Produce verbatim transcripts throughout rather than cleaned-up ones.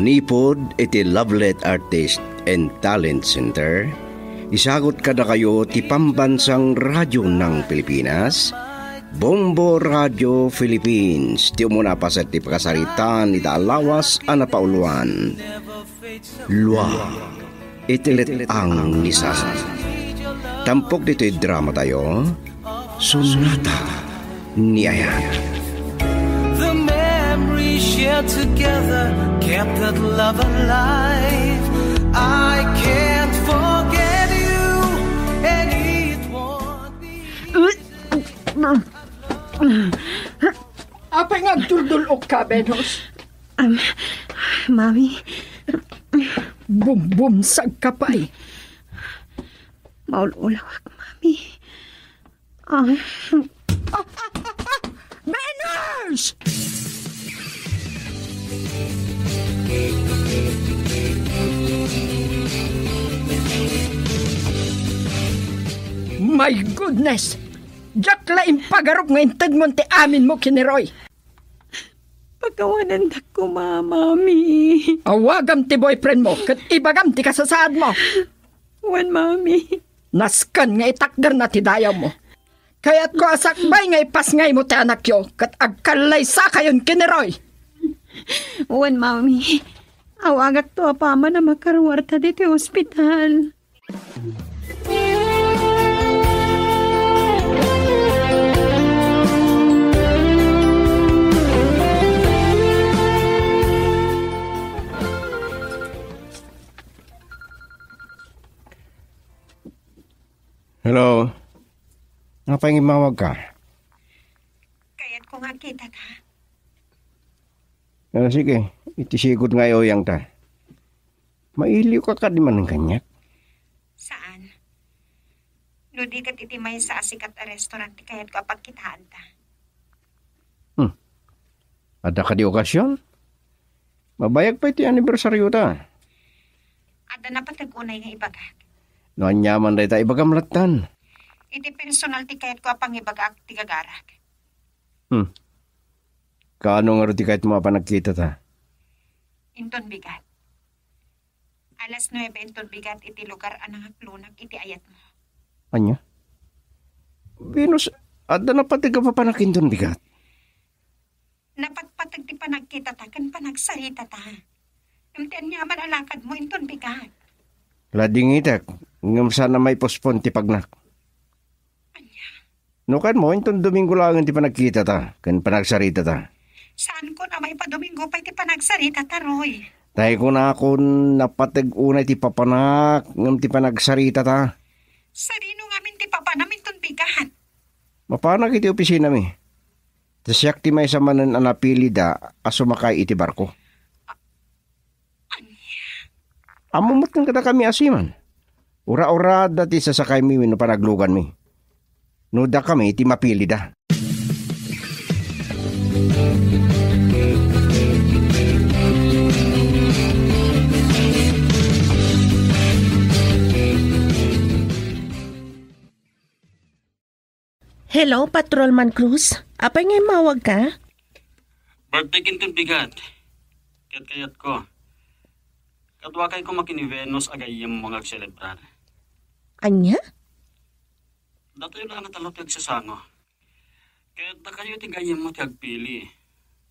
Manipud iti Lovelet Artist and Talent Center, isagut kadakayo ti Pambansang Radyo ng Pilipinas, Bombo Radio Philippines, ti umuna a paset ti pakasaritaan ita a lawas a napauluan. Lua iti let-ang ni Sara. Tampok ditoy drama tayo, Sonata ni Ayan. The memories shared together kept that love alive. I can't forget you, and it won't be. Apay nga agduldul-ok ka, Venus? Um, Mami. Bumbumsag ka pay. Maul-ulawak, Mami. Ah. Ah, ah, ah, ah! Venus! My goodness! Diak la impagarup nga intedmo ti aminmo ken ni Roy. Pakawanandak koma, Mami. Awagam ti boyfriendmo ket ibagam ti kasasaadmo. Wen, Mami. Nasken nga itakderna ti dayawmo. Kayatko a sakbay nga ipasngaymo ti anakyo ket agkallaysakayon ken ni Roy. Wen, Mami. Awagakto apaman a makaruarta ditoy ospital. Hello? Apay nga immawag ka? Kayatko nga kita ta. Ah, sige, iti sigud nga uyang ta. Mailiw ka kadi manen kaniak? Saan? No di ket iti maysa a sikat a restaurant ti kayatko a pagkitaanta. Hmm. Adda kadi okasion? Mabayag pay ti anibersaryo ta. Adda napateg unay nga ibagak. No aniaman dayta, ibagam lattan. Iti personal ti kayatko a pangibagak ti gagarak. Hmm. Kaano ngarud ti kayatmo a panagkita ta? Inton bigat. Alas nuebe inton bigat iti lugar a nangaklonak iti ayatmo. Ania? Venus, adda napateg a papanak inton bigat? Napatpateg ti panagkita ta ken panagsarita ta. Ngem ti aniaman a lakadmo inton bigat. Ladingitek, ngem saan a maipospon ti pagnak. Ania? No kaanmo, inton Domingo laengen ti panagkita ta ken panagsarita ta. Saanko a maipadomingo pay ti panagsarita ta, Roy. Tay kunakon, napateg unay ti papanak ngem ti panagsarita ta. Sadino ngamin ti papanam inton bigat? Mapanak iti opisinami. Ta siak ti maysa manen a napilida a sumakay iti barko. Ania? Ammom met ken kadakami a seaman. Ura-urada ti sasakaymi wenno panagluganmi. No dakami ti mapilida. Hello, Patrolman Cruz. Apay nga immawag ka? Birthday kinton bigat. Ket kayatko. Kaduakay koma ken ni Venus a gayyemmo nga agselebrar. Ania? Datayo la nga tallo ti agsasango. Ket dakayo ti gayyemmo ti agpili.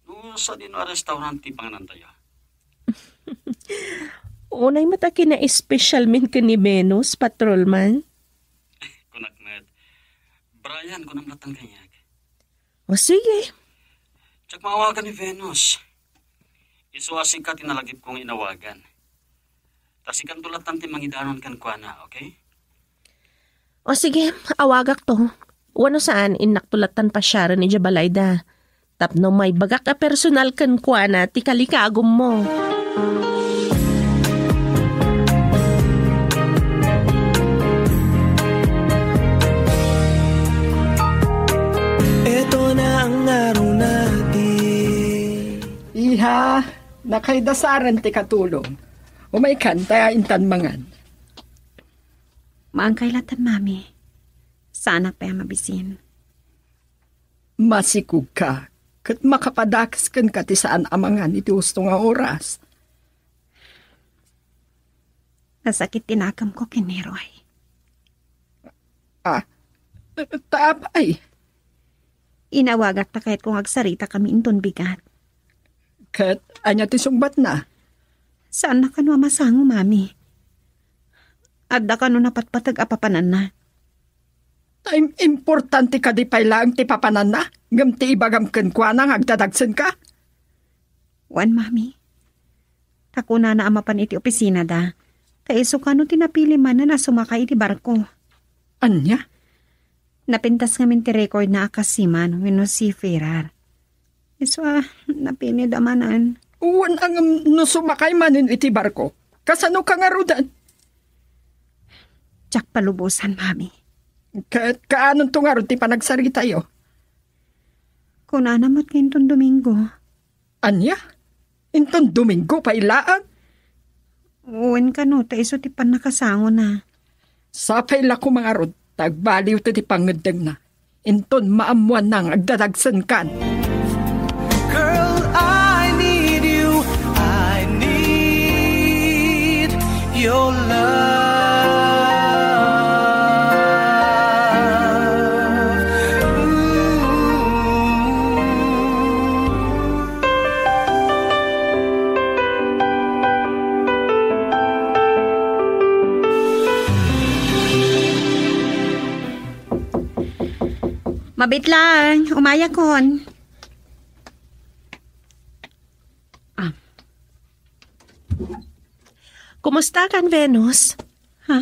No sadino a restaurant ti panganantayo. Unay met a kinaespesialmin ken ni Venus, Patrolman. Kunak met, Brian, kunam lattan kaniak. O sige. Diak maawagan ni Venus. Isu a sika ti nalagipko nga inawagan. Ta sikanto lattan ti mangidanon kenkuana, okay? O sige, awagakto. Wenno saan, innakto lattan pasiaren idiay balayda. Tapno maibagak a personal kenkuana ti kalikagummo. Eto na ang araw natin. Iha, nakaidasaren ti katulong. Umaykan, ta intan mangan. Maankay lattan, Mami. Saanak pay a mabisin. Masikog ka, ket makapadakes kenka ti saan a mangan iti husto nga oras. Nasakit ti nakemko ken ni Roy. Ah, ta apay? Inawagak ta kayatko nga agsaritakami inton bigat. Ket ania ti sungbatna? Saanna kano a masango, Mami. Adda kano napatpateg a papananna. Ta im-, importante kadi pay laeng ti papananna, ngem ti ibagam kenkuana nga agdadagsenka? Wen, Mami. Ta kunana a mapan iti opisinada, ta isu kano ti napili manen a sumakay iti barko. Ania? Napintas ngamin ti record na a kasiman wenno seafarer. Isu a napilida manen. Wen, ngem no sumakay manen iti barko, kasano ka ngaruden? Diak palubosan, Mami. Ka-, kaanonto ngarud ti panagsaritayo? Kunana met nga inton Domingo. Ania? Inton Domingo pay laeng? Wen kano, ta isu ti pannakasangona. Sapay la koma ngarud ta agbaliwto ti pangngeddengna. Inton maammoanna nga agdadagsenkan. Girl, I need you. I need your love. Ooh. Mabit lang, umayakon. Ah. Kumusta kan, Venus? Ha?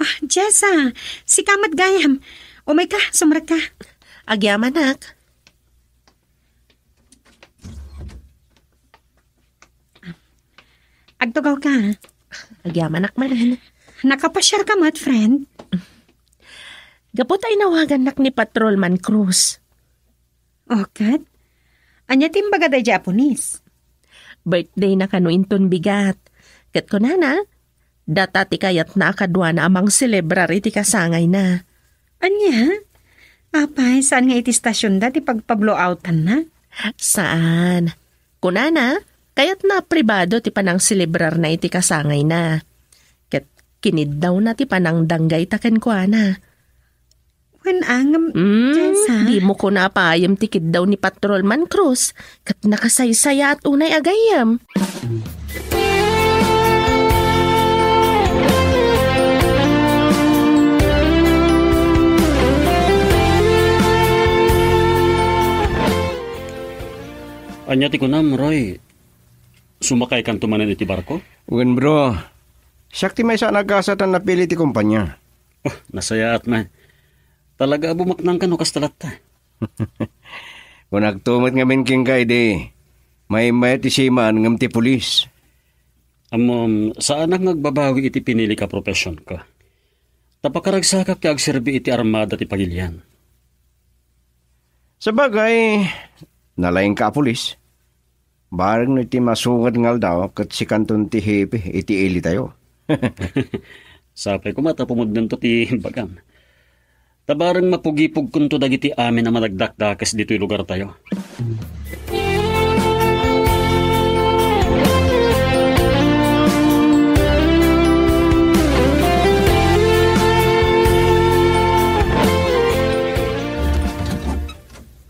Ah, Jessa, sika met gayam. Umay ka, sumrek ka. Agyamanak. Agtugaw ka. Agyamanak manen. Nakapasiar ka met, friend? Gapu ta inawagannak ni Patrolman Cruz. O, ket? Ania ti imbaga daydiay a pulis? Birthday na kano inton bigat. Ket kunana, data ti kayatna a kaduana a mangselebrar iti kasangayna. Ania? Apay, saan nga iti stasionda ti pagpablowoutanna? Saan. Kunana, kayatna a pribado ti panangselebrarna iti kasangayna. Ket kiniddawna ti panangdanggayta kenkuana. Wen, angem, mm, Jessa. Dimo ko napayem ti kiddaw ni Patrolman Cruz, ket nakasaysayaat unay a gayyem. Ania ti kunam, Roy? Sumakaykanto manen iti barko? Wen, bro. Siak ti maysa a nagasat a napili ti kompania. Oh, nasayaat man. Talaga a bumaknang kano kasta latta. Kunakto met ngamin kenka idi, maymayat ti seaman ngem ti pulis. Ammom, saanak nga agbabawi iti pinilika a profesionko. Ta pakaragsakak ti agserbi iti armada ti pagilian. Sabagay, nalaingka a pulis. Bareng no iti masungad nga aldaw ket sikanton ti hepe iti ilitayo. Sapay koma ta pumudnonto ti bagam. Ta bareng mapugipugkonto dagiti amin a managdakdakes ditoy lugartayo.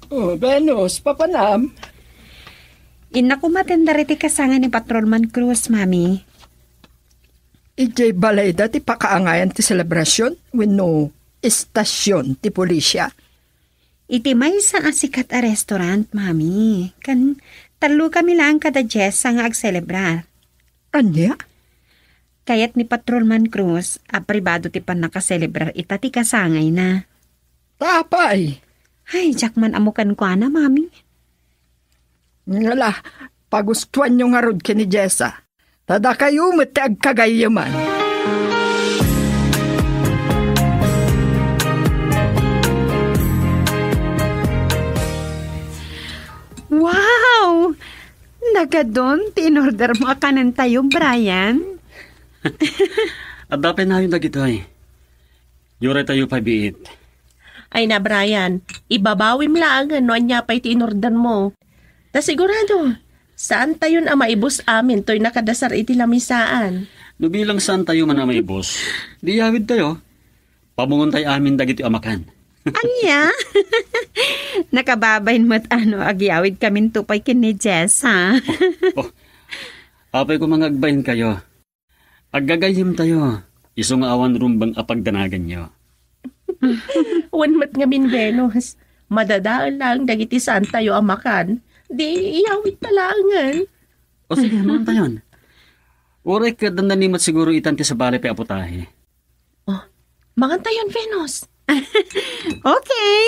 Oh, Venus, papanam? Innak umaten dagiti kasangay ni Patrolman Cruz, Mami. Idiay balayda ti pakaangayan ti selebrasion wenno estasion ti pulisya? Iti maysa a sikat a restaurant, Mami. Kan tallokami laeng kada Jessa nga agselebrar. Ania? Kayat ni Patrolman Cruz a pribado ti pannakaselebrar ita ti kasangayna. Apay? Ay, diak man ammo kenkuana, Mami. Ngala, pagustoanyo ngarud ken ni Jessa. Ta dakayo met ti agkagayyeman. Wow! Nagadun ti inorder mo a kanentayo, Brian. Adda pay nayon dagitoy. Yuraytayo pay biit. Ay na, Brian, ibabawim laengen no ania pay ti inorder mo. Ta sigurado, saantayon a maibus amin toy nakadasar iti lamisaan. No bilang saantayo man a maibus, di iyawidtayo. Pamungontayo amin dagiti amakan. Ania? Nakababain met a no agyawidkaminto pay ken ni Jess, ha? Oh, apay koma nga agbainkayo. Aggagayyemtayo, isu nga awan rumbeng a pagdanaganyo. Wen met ngamin, Venus. Madadael laeng dagiti saantayo a makan. Di iyawidta laengen. O sige, mangantayon. Uray ket dandani met siguro itan ti sabali pay a putahe. Oh, mangantayon, Venus. Okay.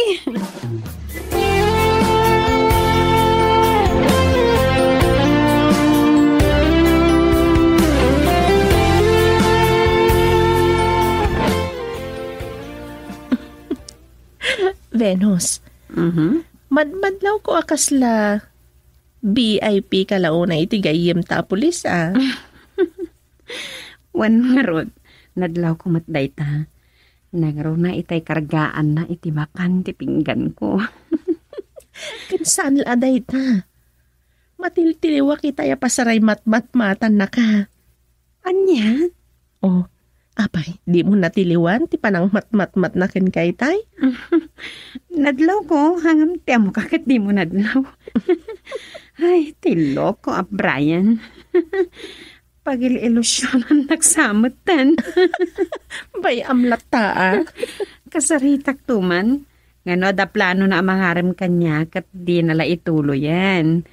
Venus, Mhm. madmadlawko a kasla V I P ka la unay iti gayyemta a pulis, a. Wen ngarud, nadlawko met dayta. Nangruna itay kargaanna iti makan ti pingganko. Ken saan la a dayta. Matiltiliwak itay a pasaray matmatmatannaka. Ania? Oh, apay, dimo natiliwan ti panangmatmatmatna kenka itay? Nadlawko, ngem ti ammoka ket dimo nadlaw. Ay, ti loko a Brian. Pagil-ilusionan nagsametten. Bay-am latta, a. Kasaritakto man. Ngano adda planona a mangarem kaniak ket dina la ituloyen.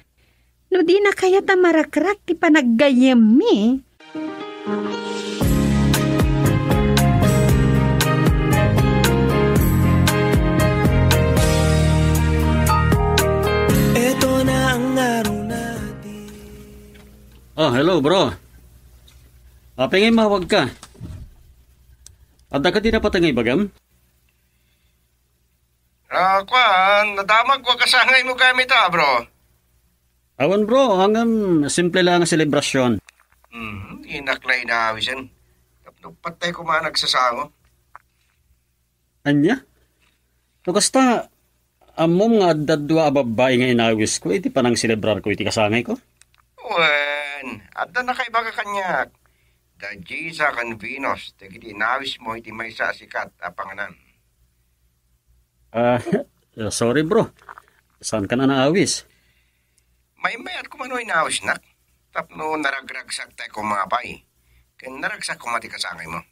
No dina kayat a marakrak ti panaggayyemmi. Eto na ang ngaruna. Ah, hello, bro. Apay nga immawagka? Adda kadi napatay nga ibagam? Ah, kuan, nadamagko a kasangaymo gayam ita, bro. Awan, bro, ngem simple lang a selebrasyon. Hmm, inak la inawisen. Tapno patay ko man nagsasango. Ania? No kasta, ammom nga adda dua a babbai nga inawisko iti panangselebrarko iti kasangayko? Wen, adda nakaibaga kaniak. Da Jessa ken Venus, dagiti inawismo iti maysa a sikat a panganan. Ah, sorry, bro. Saankan a naawis? Maymayat koma no inawisnak, tapno naragragsak tay koma pay, ken naragsak koma ti kasangaymo.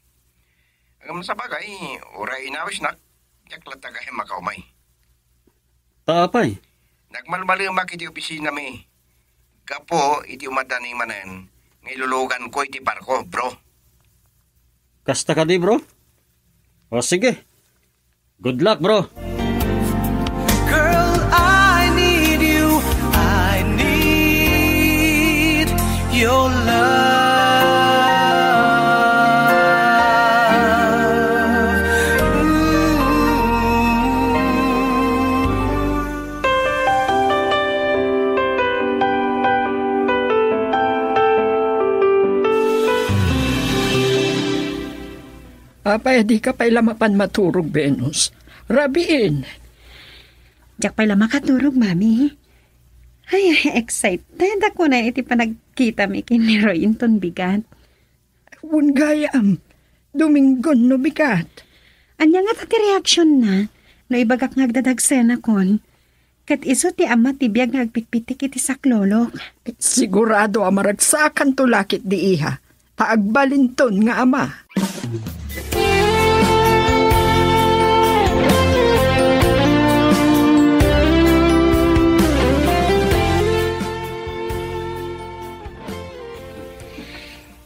Ngem sabagay, uray inawisnak, diak latta gayam makaumay. Ta apay? Nagmalmalemak iti opisinami, gapu iti umadani manen nga iluluganko iti barko, bro. Kasta kadi, bro? O sige. Good luck, bro. Girl, I need you. I need your love. Ooh. Apay, dika pay la mapan maturog, Venus? Rabiin. Diak pay la makaturog, Mami. Ay, excited ako na iti panagkitami ken ni Roy inton bigat. Wen gayam, Dominggon no bigat. Ania ngata ti reaksion na no ibagak nga agdadagsenakon? Ket isu ti ama ti biag nga agpitpitik iti saklolok. Sigurado a maragsakanto la ketdi, iha, ta agbalinton nga ama.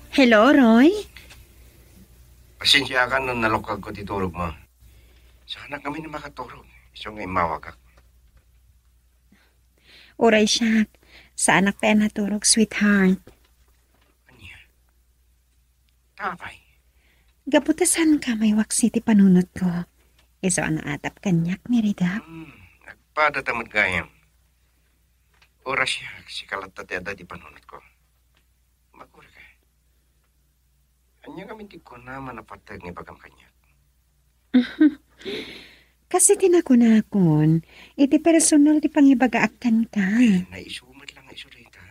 Hello, Roy? Pasensiakan no nalukagko ti turogmo. Saanak ngamin a makaturog, isu nga immawagak. Uray siak, saanak pay a naturog, sweetheart. Ania? Ta apay? Gapu ta saanka maiwaksi ti panunotko. Isu a naatap kaniak ni Ridap. Hmm, nagpadata met gayam. Uray siak, sika latta ti adda ti panunotko. Makurika. Ania ngamin ti kunam a napateg nga ibagam kaniak? Kas iti nakunakon, iti personal ti pangibagaak kenka. Ay, naisu met la nga isu dayta.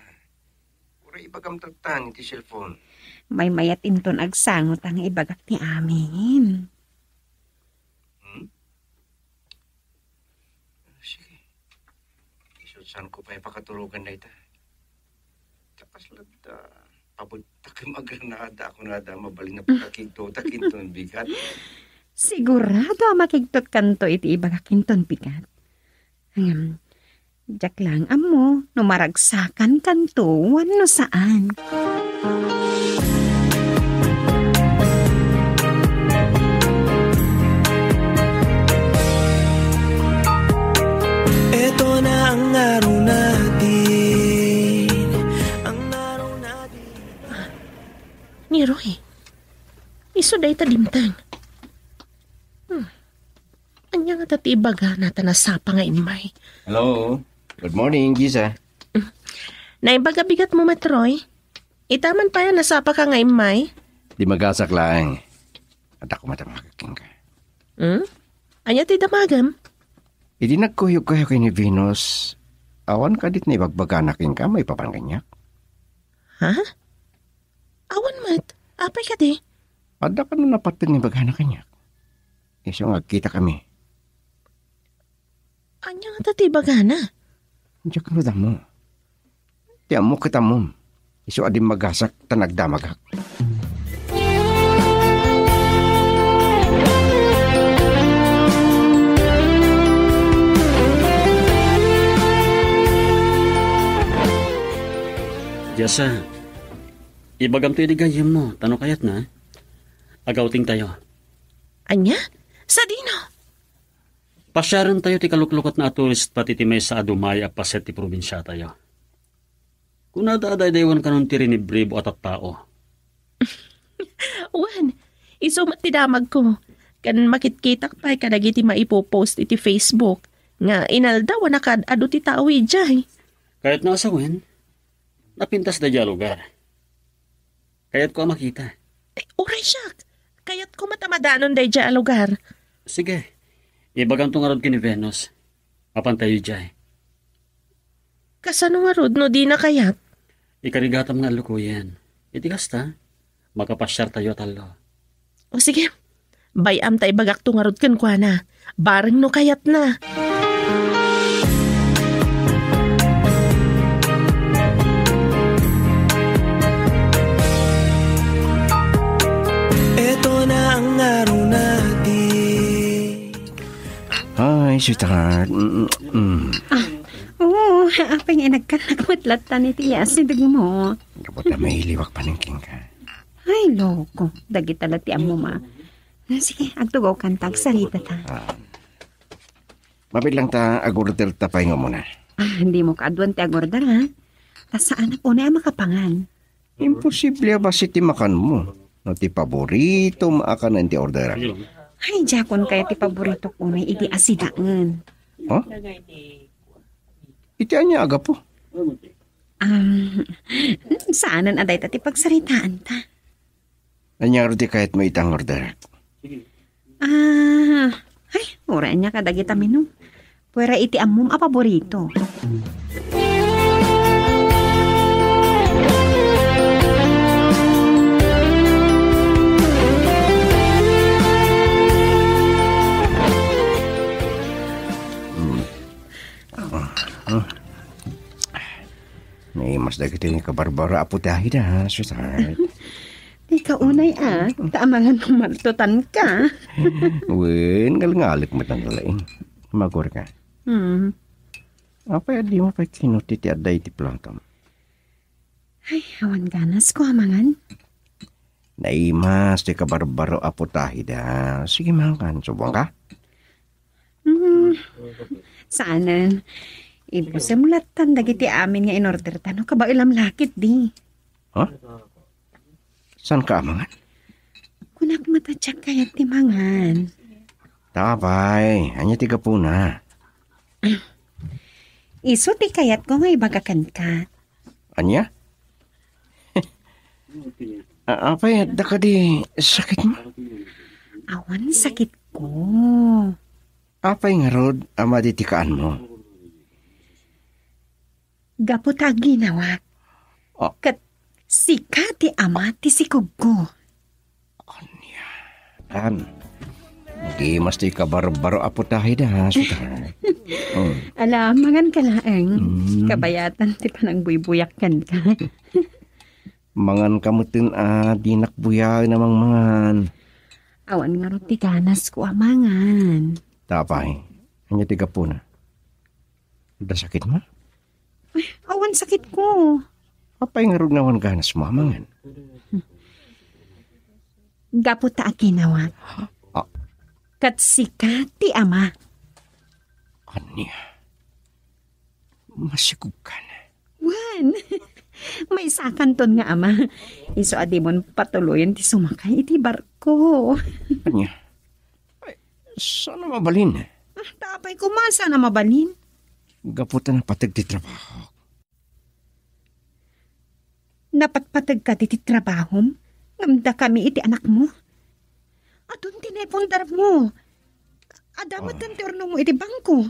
Uray ibagam tattan iti cellphone. Maymayat inton agsango ta nga ibagak ti amin. Hmm? Sige. Isu, saan ko pay pakaturogan dayta? Ta kasla ta, pabuttak nga agranada ako nada, mabalin a pakakigtotak inton bigat. Sigurado a makigtotkanto iti ibagak inton bigat. Ngem, diak lang ammo no maragsakankanto wenno saan. Eto na ang araw natin, ang araw natin. Ni Roy, isu dayta dimteng. Hmm. Ania ngata ti ibagana ta nasapa nga immay? Hello. Good morning, Gisa. Naimbag a bigatmo met, Roy. Ita man pay a nasapaka nga immay? Di magasak laeng. Adda koma damagek kenka. Hmm? Ania ti damagem? Idi nagkuyogkayo ken ni Venus, awan kadi ti naibagbagana kenka maipapan kaniak? Ha? Awan met. Apay kadi? Adda kano napatteg nga ibagana kaniak? Isu nga agkitakami. Ania ngata ti ibagana? Diak ngarud ammo. Ti ammok ket ammom. Isu a dimmagasak ta nagdamagak. Jessa, ibagamto idi gayyemmo, ta no kayatna, agawtingtayo. Ania? Sadino? Pasiarentayo ti kaluklukatna a turista iti maysa a dumay a paset ti probinsiatayo. Kunada a daydaywan kanon ti rinibribo a tattao. Wen, isu met ti damagko. Ken makitkitak pay kadagiti maipopost iti Facebook nga inaldaw a nakaad-adu ti tao idiay. Kayatna a sawen, napintas daydiay a lugar. Kayatko a makita. Ay, uray siak. Kayatko met a madanon daydiay a lugar. Sige. Ibagamto ngarud ken ni Venus. Mapantayo idiay. Kasano ngarud no dina kayat? Ikarigatam nga allukoyen. Iti kasta, makapasiartayo a tallo. O sige, bay-am ta ibagakto ngarud kenkuana. Bareng no kayatna. Eto na ang araw natin. Hi, sweetheart. Mm, mm. Ah, oo, apay nga inagkanak met latta ni ti asidegmo. Gapu ta mailiwak panen kenka. Ay, loko. Dagita la ti ammom a. Ah, sige, agtugawkanta, agsarita ta. Ah. Mabiit lang ta, ag-order ta pay nga umuna. Ah, dimo kaaduan ti ag-order, ha? Ta saanak unay a makapangan. Imposible a bassit ti makanmo no ti paboritom a kanen ti orderak. Ay, diakon kayat ti paboritok unay idi asidaen. Ha? Iti ania a gapu? Um, saanen a dayta ti pagsaritaanta. Ania ngarud ti kayatmo ita nga orderak? Ah, ay, uray ania kadagita menu. Puera iti ammom a paborito. Mm. Ah, ah. Naimas dagiti kabarbaro a putahida, sweetheart. Ikaw unay, ah. Ta amangan no maltutan ka. Wen, ngalngalek met ang laing. Magor ka. Hmm. Apay a dimo pay kinuti ti adda iti platom? Ay, awan ganas ko amangan. Naimas ti kabarbaro a putahida. Sige, mangan. Subong ka? Hmm. Saanen. Ibusem lattan dagiti amin nga inorder ta no kabaelam lakit di. Ha? Saan ka amangan? Kunak met a diak kayat ti mangan. Tapay, ania ti gapuna? Isu ti kayatko nga ibaga kenka. Ania? A-, apay, adda kadi sakitmo? Awan sakitko. Apay ngarud a madi ti kaanmo? Gapu ta agginawak. Ah. Ket Sika ti ama ti sikogko. Ania? An, di mas ti kabarbaro a putahe da, sweetheart. Mm. Ala, mangan ka laeng. Mm. Kabayatan ti panangbuybuyak kenka. Mangan ka metten a dinak buyaen a mangmangan. Awan ngarud ti ganasko a mangan. Tapay, ania ti gapuna? Adda sakitmo? Ay, awan sakitko. Apay ngarud nga awan ganasmo a mangan? Gapu ta aginawak. Ah. Ket sika ti ama. Ania? Masikogkan. Wen, maysakanton nga ama. Isu a dimon patuloyen ti sumakay iti barko. Ania? Ay, saan a mabalin? Ah, ta apay koma saan a mabalin? Gapu ta napateg ti trabaho. Napatpategka ti trabahom? Ngem dakami iti anakmo? Adun ti naipundarmo? Adda met ti urnongmo iti bangko?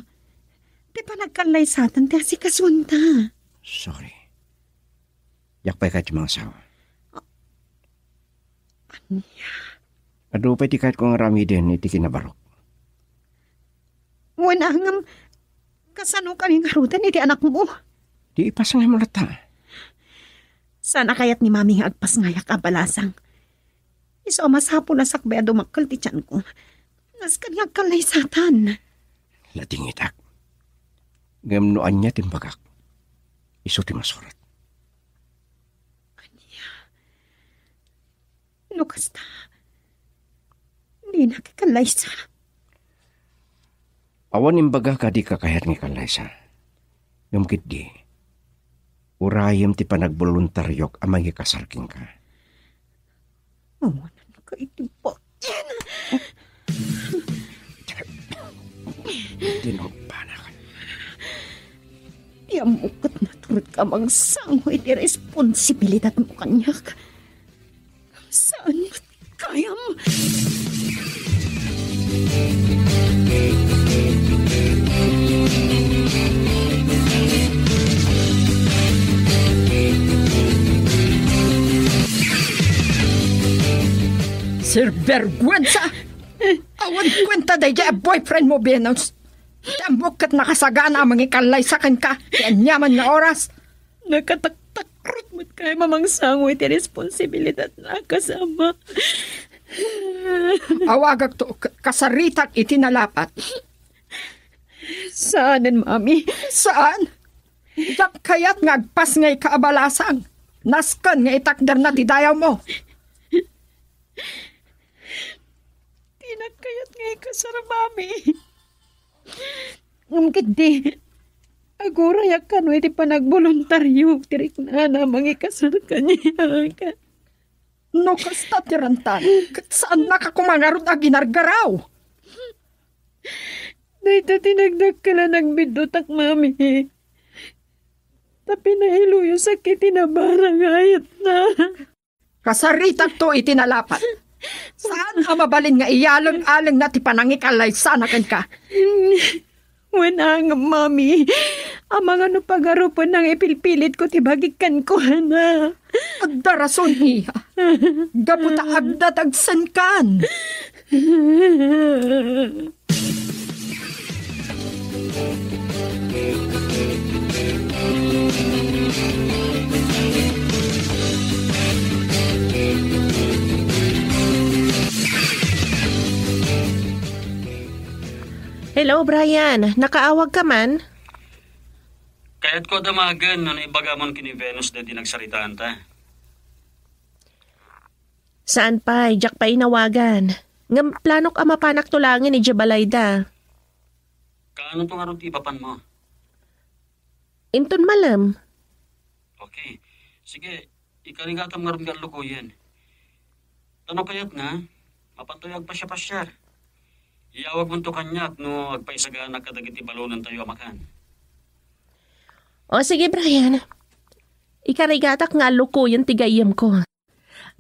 Ti panagkallaysatan ti asikasuanta. Sorry. Diak pay kayat ti mangasawa. Ania? Adu pay ti kayatko nga aramiden iti kinabarok. Wen, ngem, kasano kami ngaruden iti anakmo? Di ipasngaymo latta. Saan a kayat ni Mami nga agpasngayak a balasang? Isu a masapul a sakbay a dumakkel ti tianko. Nasken nga agkallaysatan. Ladingitak. Ngem no ania ti imbagak, isu ti masurat. Ania? No kasta, dinak ikallaysa. Awan imbagak a dika kayat nga ikallaysa. Ngem ketdi, urayem ti panagboluntaryok a mangikasar kenka. Awanan ka iti bain. Tinungpanak. Ti ammok ket natured ka mangsango iti responsibilidatmo kaniak. Saan met gayam? Sinvergwensa! Awan kuenta daydiay a boyfriend mo, Venus. Ti ammok ket nakasagana a mangikallaysa kenka ti aniaman nga oras. Nakataktakrot met kayam a mangsango iti responsibilidatna a kasama. Awagakto, k-, kasaritak iti nalapat. Saanen, Mami. Saan? Diak kayat nga agpasngayka a balasang. Nasken nga itakderna ti dayawmo. Dinak kayat nga ikasar, Mami. Ngem ketdi, agurayak kano iti panagboluntario ti riknana a mangikasar kaniak. No kasta ti rantan, ket saannaka koma ngarud a ginargaraw. Dayta ti nagdakkel a nagbiddutak, Mami. Ta pinailuyosak iti nabara nga ayatna. Kasaritakto iti nalapat. Saan a mabalin nga iyaleng-alengna ti panangikalaysana kenka? Wen, ngem, Mami, amangan no pagarupenna nga ipilpilitko ti bagik kenkuana. Adda rason, iya. Gapu ta adda dagsenkan. Hello, Brian. Nakaawag ka man? Kayatko a damagen no naibagamon ken ni Venus daydi nagsaritaanta. Saan pay, diak pay inawagan. Ngem planok a mapanakto laengen idiay balayda. Kaano to ngarud ti ipapanmo? Inton malem. Okay. Sige, ikarigatam ngarud nga allukoyen. Ta no kayatna, mapantayo agpasiapasiar. Iyawagmonto kaniak no agpaisaganak kadagiti balonentayo a makan. O sige, Brian. Ikarigatak nga allukoyen ti gayyemko.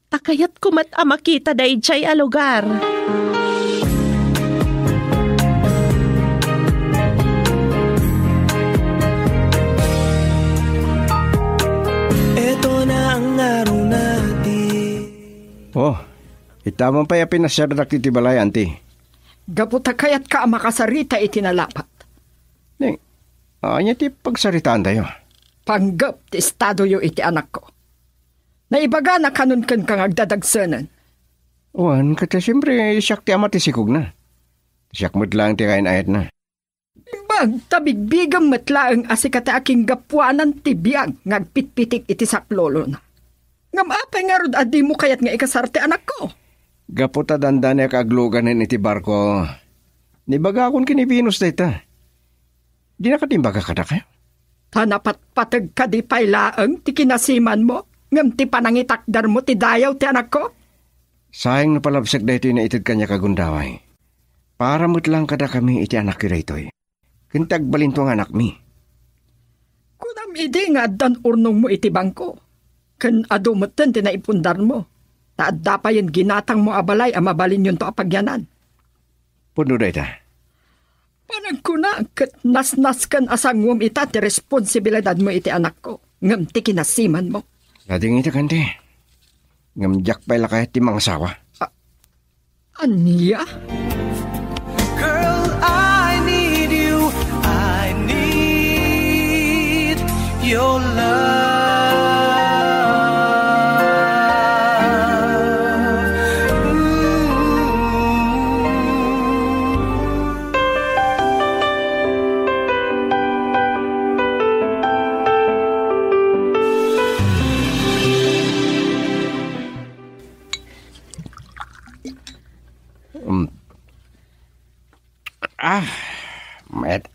Ta kayatko met a makita daydiay a lugar. Eto na ang araw Ita man pay a pinasiarda dagiti balay, anti. Gapu ta kayatka a makasarita iti nalapat. Ni, ania ti pagsaritaantayo? Panggep ti estadoyo iti anakko. Naibagana kanon kenka nga agdadagsenen. Wen, ket siempre, siak ti ama ti sikogna. Siak met laeng ti kayan-ayatna. Imbag ta bigbigem met laeng a sika ti akinggapuanan ti biag nga agpitpitik iti saklolona. Ngem apay ngarud a dimo kayat nga ikasar ti anakko? Gapu ta dandaniak agluganen iti barko, nibagakon ken ni Venus dayta. Dinaka ti imbaga kadakayo? Ta napatpateg kadi pay laeng ti kinasimanmo, ngem ti panangitakdermo ti dayaw ti anakko? Saeng no palabsek daytoy naited kaniak a gundaway. Para met laeng kadakami iti anakyo daytoy. Ken ti agbalinto nga anakmi. Kunam idi nga addan urnongmo iti bangko, ken adu metten ti naipundarmo, ta adda payen ginatangmo a balay a mabalinyonto a pagyanan. Pudno dayta. Panagkuna ket nasnasken a sanguem ita ti responsibilidadmo iti anakko, ngem ti kinasimanmo. Ladingita kanti. Ngem diak pay la kayat ti mangasawa. A-, ania? Girl, I need you. I need your love. Ooh. Mm. Ah, met.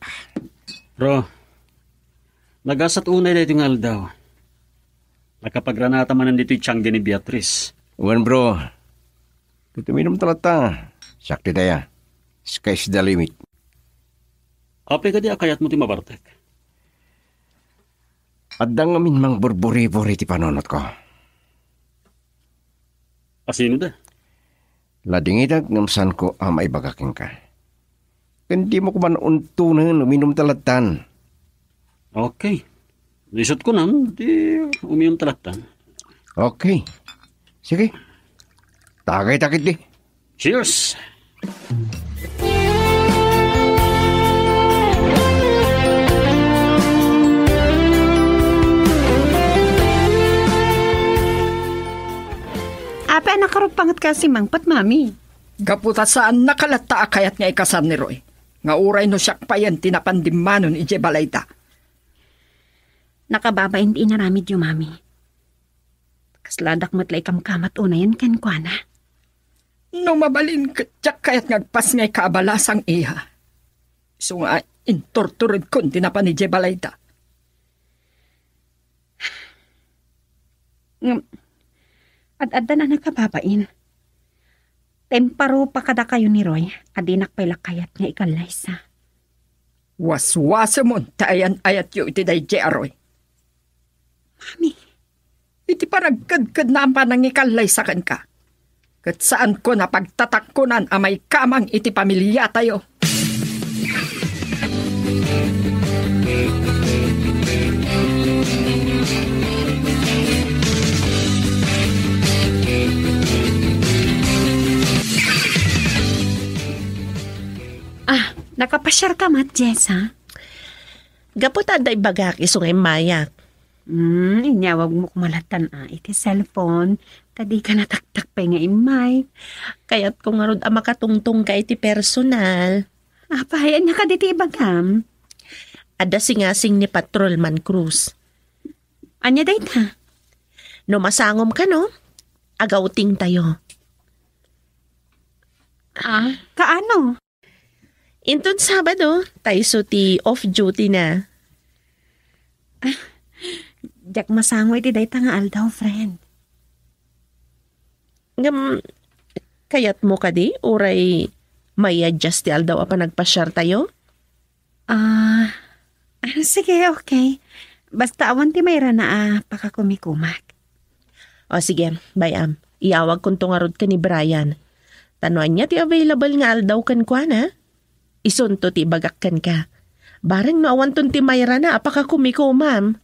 Bro, nagasat unay daytoy nga aldaw. Nakapagranata manen ditoy tiangge ni Beatrice. Wen, bro. Ket uminumta latta. Siak ti daya. Sky's the limit. Apay kadi a kayatmo ti mabartek? Adda ngamin mangburburibur iti panunotko. Asino da? Ladingitak ngem saanko a maibaga kenka. Ken dimo koma untonen, uminumta lattan. Okay. Isut ko nan, di uminumta lattan. Okay. Sige. Tagay takit di. Cheers! Apay a nakarupanget kasi mangpet, Mami? Gapu ta saannaka latta a kayat nga ikasar ni Roy, nga uray no siak payen ti napandimmanon idiay balayda. Nakababain ti inaramidyo, Mami. Kasladak met la ikamkamat unayen kenkuana. No mabalin ket diak kayat nga agpasngayka a balasang, iha. Isu nga inturturedkon ti napan idiay balayda. Ngem, ad-addan a nakababain. Ta imparupa kadakayo ni Roy a dinak pay la kayat nga ikallaysa. Waswasemon ti ayan-ayatyo iti daydiay a Roy. Mami. Iti panagkedkedna a panangikallaysa kenka, ket saanko a pagtatakkonan a maikamang iti pamiliatayo. Ah, nakapasiarka met, Jessa? Gapu ta adda ibagak isu nga immayak. Hmm, inyawagmo koma lattan a iti cellphone, ta dika nataktak pay nga immay. Kayatko ngarud a makatungtongka iti personal. Apay, ania kadi ti ibagam? Adda singasing ni Patrolman Cruz. Ania dayta? No masangom kano, agawtingtayo. Ah, kaano? Inton Sabado, ta isu ti off duty na. Ah, diak masango iti dayta nga aldaw, friend. Ngem, kayatmo kadi, uray mai-adjust ti aldaw a panagpasiartayo? Ah, ah, sige, okay. Basta awan ti mairana a pakakumikumak. O sige, bay-am. Iyawagkonto ngarud ken ni Brian. Ta no ania ti available nga aldaw kenkuana, isunto ti ibagak kenka. Bareng no awanton ti mairana a pakakumikumam.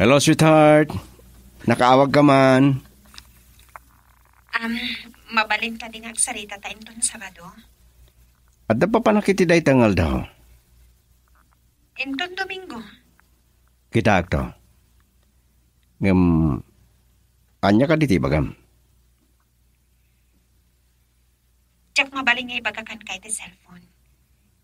Hello, sweetheart. Nakaawag ka man. Um, mabalin kadi nga agsarita ta inton Sabado? Adda papanak iti dayta nga aldaw. Inton Domingo. Kitaak to. Ngem, ania kadi ti ibagam? Diak mabalin nga ibaga kenka iti cellphone.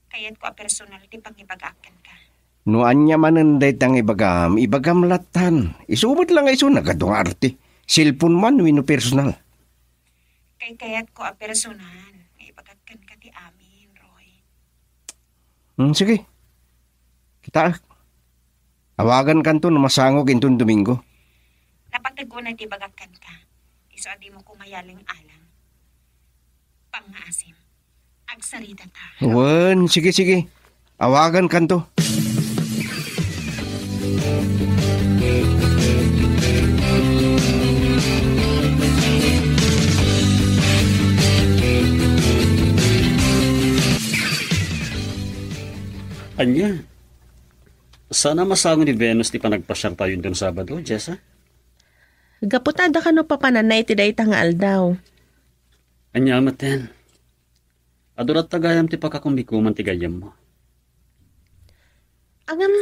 Kayatko a personal ti pangibagaak kenka. No ania manen dayta nga ibagam, ibagam lattan. Isu met la nga isu, nagadu nga arte. Cellphone man wenno personal. Kay kayatko a personal nga ibagak kenka ti amin, Roy. Hmm, sige. Kitaak. Awagankanto no masangok inton Domingo. Napateg unay ti ibagak kenka. Isu a dimo koma aling-alang. Pangngaasim. Agsarita ta. Wen, sige, sige. Awagankanto. Ania? Saan a masango ni Venus ti panagpasiartayo inton Sabado, Jessa? Gapu ta adda kano papananna iti dayta nga aldaw. Ania metten? Adu latta gayam ti pakakumikuman ti gayyemmo. Ngem,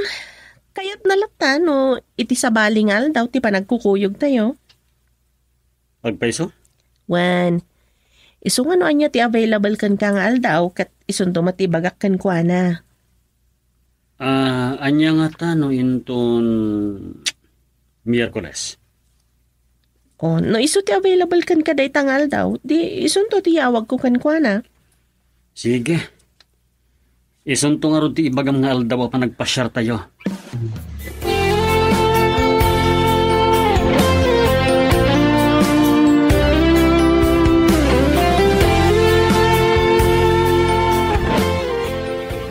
kayatna latta no iti sabali nga aldaw ti panagkukuyogtayo. Agpayso? Wen, isu nga no ania ti available kenka nga aldaw, ket isunto met ti ibagak kenkuana. Ah, ania ngata no inton Miyerkules? O, no isu ti available kenka dayta nga aldaw, di isunto ti yawagko kenkuana. Sige. Isunto ngarud ti ibagam nga aldaw a panagpasiartayo.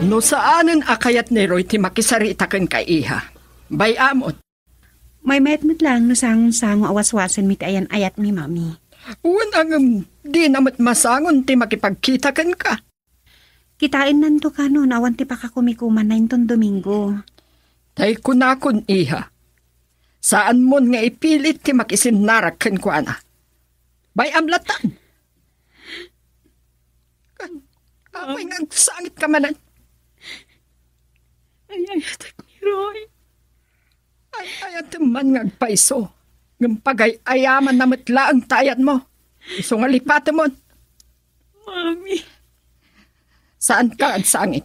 No saanen a kayat ni Roy ti makisarita kenka, iha, bay-amon. Maymayat met laeng no sangosango a waswasenmi ti ayan-ayatmi, Mami. Wen, ngem dina met masangon ti makipagkita kenka. Kitaennanto kano no awan ti pakakumikumanna inton Domingo. Tay kunakon, iha, saanmon nga ipilit ti makisinnarak kenkuana. Bay-am lattan. Apay nga agsangitka manen? Ay-ayatek ni Roy. Ay-ayatem man nga agpayso. Ngem pagay-ayamanna met laeng ta ayatmo. Isu nga lipatemon. Mami. Saanka agsangit.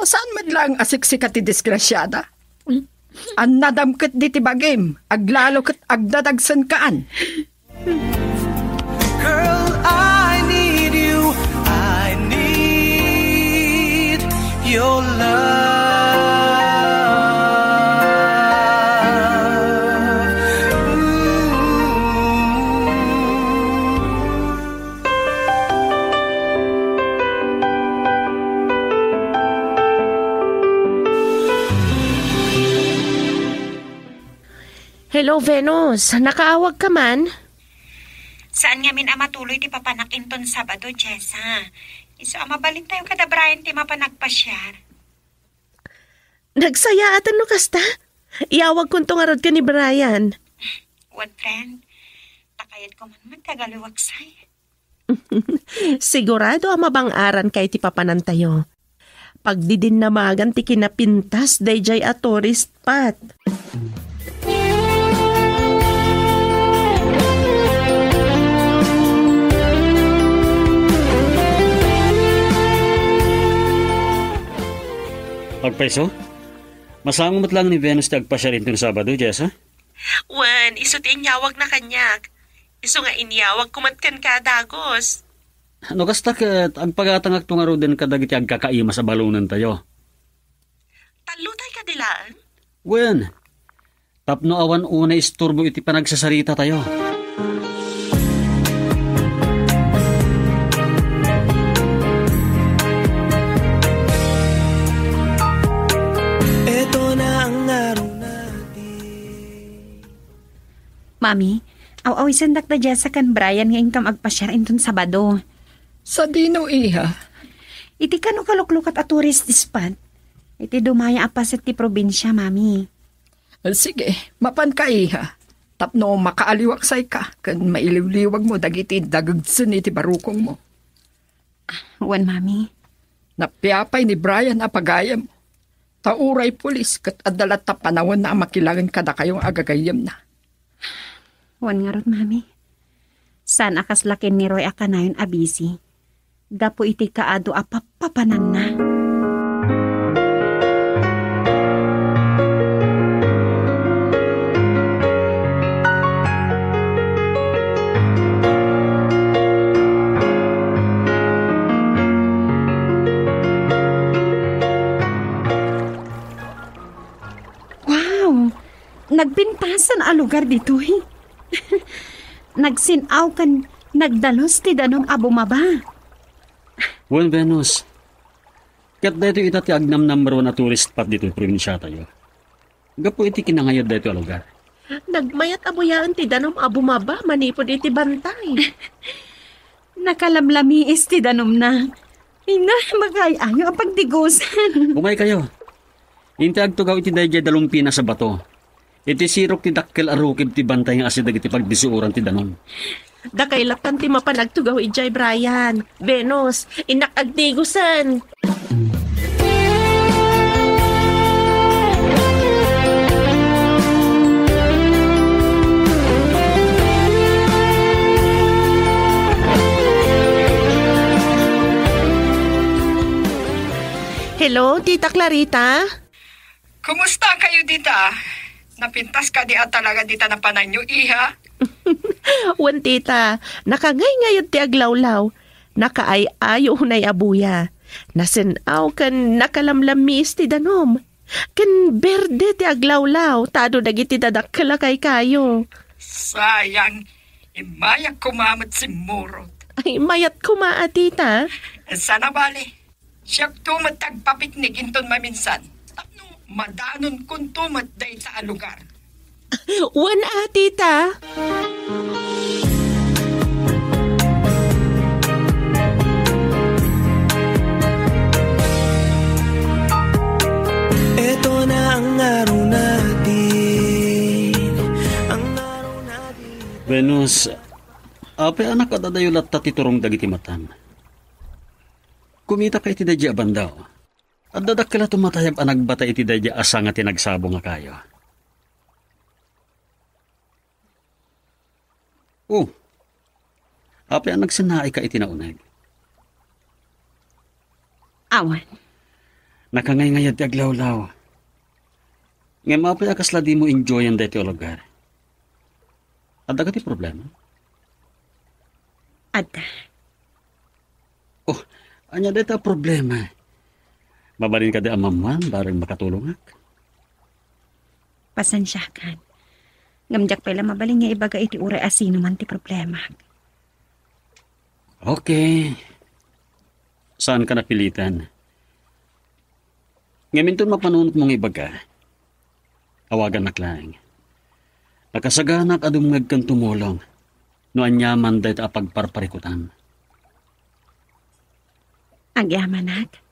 Saan met laeng a siksika ti disgrasiada? Annadam ket diti bagim, aglalo ket agdadagsenkaan. Girl, I need you. I need your love. Ooh. Hello, Venus. Nakaawag ka man? Saan ngamin a matuloy ti papanak inton Sabado, Jessa. Isu a mabalintayo kada Brian ti mapan agpasiar. Nagsayaaten no kasta? Iyawagkonto ngarud ken ni Brian. Wen, friend. Ta kayatko man met ti agaliwaksay. Sigurado a mabang-arankayo ti papanantayo. Pagdidinnamagan ti kinapintas daydiay a tourist spot. Agpayso? Masango met laeng ni Venus ti agpasiar inton Sabado, Jessa? Wen, isu ti inyawagna kaniak. Isu nga inyawagko met kenka a dagus. No kasta ket, agpagatangakto ngaruden kadagiti agkakaimas a balonentayo. Tallotay kadi laeng? Wen, tapno awan unay isturbo iti panagsasaritatayo. Eto na ang araw natin. Mami, aw-awisendak da Jessa ken Brian nga inkam agpasiar inton Sabado. Sadino, iha? Iti kano kaluklukat a tourist spot. Iti dumaya a paset ti probinsia, Mami. Sige, mapanka, iha. Tapno makaaliwak sayka, ken mailiwliwagmo dagiti dagegsen iti barukongmo. Wen, Mami. Napiapay ni Brian a pagayam. Ta uray pulis, ket adda latta panawenna a makilangen kadakayo nga agagayyemna. Wen ngarud, Mami. Saan a kasla ken ni Roy a kanayon a busy. Gapu iti kaadu a pappapananna. Wow! Nagpintasan a lugar ditoy. Nagsin-aw ken nagdalus ti danum a bumaba. Wen, Venus. Ket daytoy ita ti agnam number one a tourist spot ditoy probinsiatayo. Gapu iti kinangayad daytoy a lugar. Nagmayat a buyaen ti danum a bumaba manipud iti bantay. Nakalamlamiis ti danumna. Ina, makaay-ayo a pagdigusan. Umaykayo. Inti agtugaw iti daydiay dalumpinas a bato. Iti sirok ti dakkel a rukib ti bantay nga asi dagiti pagdisuoran ti danum. Dakay lattan ti mapan agtugaw idiay, Brian. Venus, innak agdigusen. Hello, Tita Clarita? Kumusta kayo dita? Napintas kadi a talaga dita napananyo, iha? Wen, tita, nakangayngayon ti aglawlaw. Nakaay-ayo unay a buya. Nasen-aw ken nakalamlammiis ti danum. Ken berde ti aglawlaw, ta adu dagiti dadakkel a kaykayo. Sayang, immayak koma met simmurot. Ay, mayat koma a, tita. Sana bali. Siakto met ti agpapiknik inton maminsan, tapno madanonkonto met dayta a lugar. Wen a, tita. Eto na ang araw natin, ang araw natin. Venus, apay a nakadadayo latta ti turong dagiti matam? Kumitaka iti daydiay a banda. Adda dakkel a tumatayab a nagbata iti daydiay a sanga ti nagsabong a kayo. Oh, apay a nagsinnaayka iti nauneg? Awan. Nakangayngayan ti aglawlaw. Ngem apay a kasla dimo enjoyan daytoy a lugar? Adda kadi problema? Adda. Oh, ania dayta a problema? Mabalin kadi a mammuan bareng makatulongak? Pasensiakan. Ngem diak pay la mabalin nga ibaga iti uray a sinoman ti problema. Okay. Saanka napilitan. Ngem inton mapanunotmo nga ibaga, awagannak laeng. Nakasaganak a dumngeg ken tumulong no aniaman dayta a pagparparikutan. Agyamanak.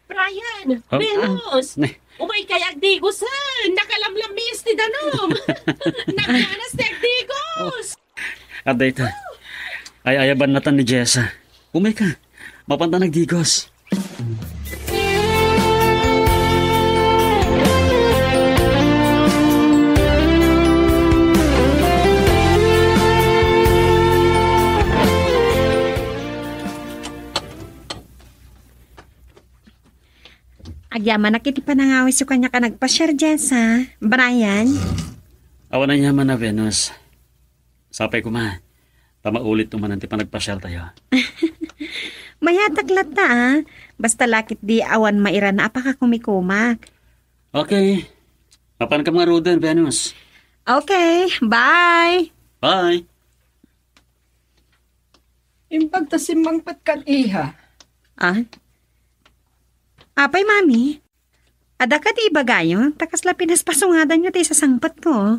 Brian, ah, Venus, ah, ne. Umaykay agdigosen, nakalamlammiis ti danum. Nagganas ti agdigos. Oh. Adda ita. Ay-ayaban natan ni Jessa. Umayka. Mapanta nagdigos. Agyamanak iti panangawisyo kaniak a nagpasiar, Jessa. Brian? Awan aniaman a, Venus. Sapay koma, ta maulitto manen ti panagpasiartayo. Mayatak latta, a. Basta la ketdi awan mairana a pakakumikumak. Okay. Mapankam ngaruden, Venus. Okay, bye. Bye. Imbag ta simmangpet kan iha. Ah? Apay, Mami? Adda kadi ibagayo? Ta kasla pinaspasungadanyo ti isasangpetko.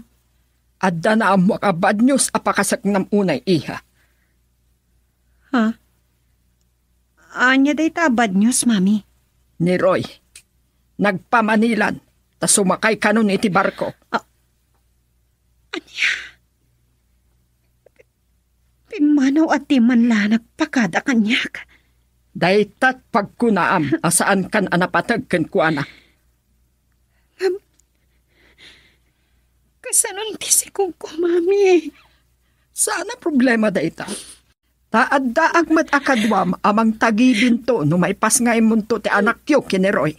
Adda naammoak a bad news a pakasaknam unay, iha. Ha? Ania dayta a bad news, Mami? Ni Roy, nagpamanilan. ta sumakay kanon iti barko. Ah, ania? Pimmanaw a diman la nagpakada kaniak. Daytat pagkunaam a saankan a napateg kenkuana. Ngem, kasanon ti sikogko, Mami? Saan a problema dayta. Ta addaak met a kaduam a mangtagibinto no maipasngaymonto ti anakyo ken ni Roy.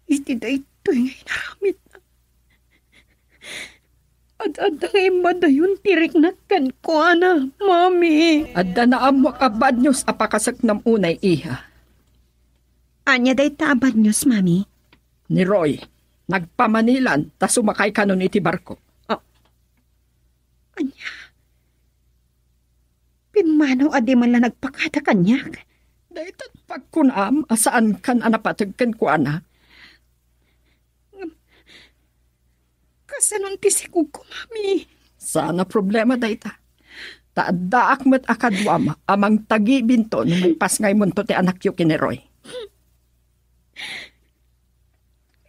Iti daytoy nga inaramidna, ad-adda nga immadayon ti riknak kenkuana, Mami. Adda naammoak a bad news a pakaseknam unay, iha. Ania dayta a bad news, Mami? Ni Roy, nagpamanilan ta sumakay kanon iti barko. Oh. Ania? Pimmanaw a diman la nagpakada kaniak. Dayta pagkunam a saankan a napateg kenkuana. Kasanon ti sikogko, Mami? Saan a problema dayta. Ta addaak met a kaduam a mangtagibinto no maipasngaymonto ti anakyo ken ni Roy.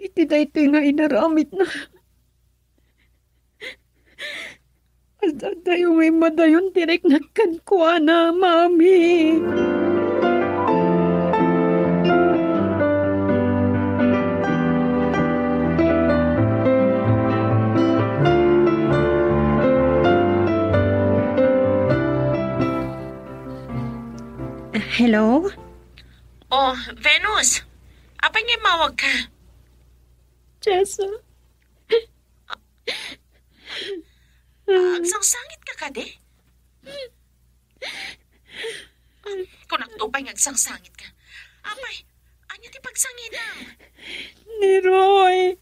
Iti daytoy nga inaramidna, ad-addayo nga immadayon ti riknak kenkuana, Mami. Hello? Oh, Venus. Apay nga immawagka? Jessa. Agsangsangitka kadi? Kunakto pay nga agsangsangitka. Apay, ania ti pagsangitam? Ni Roy.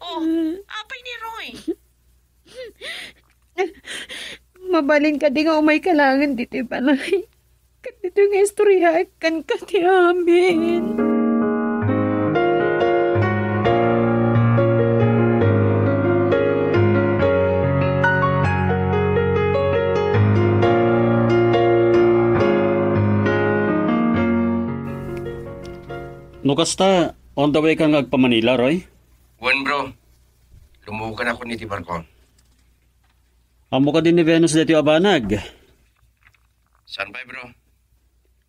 Oh, apay ni Roy? Mabalin kadi nga umayka laengen ditoy balay? Ket ditoy nga istoryaek kenka ti amin. No kasta, on the way ka nga agpa-Manila, Roy? Wen, bro. Lumuokan ako iti barko. Ammo kadi ni Venus daytoy a banag? Saan pay, bro?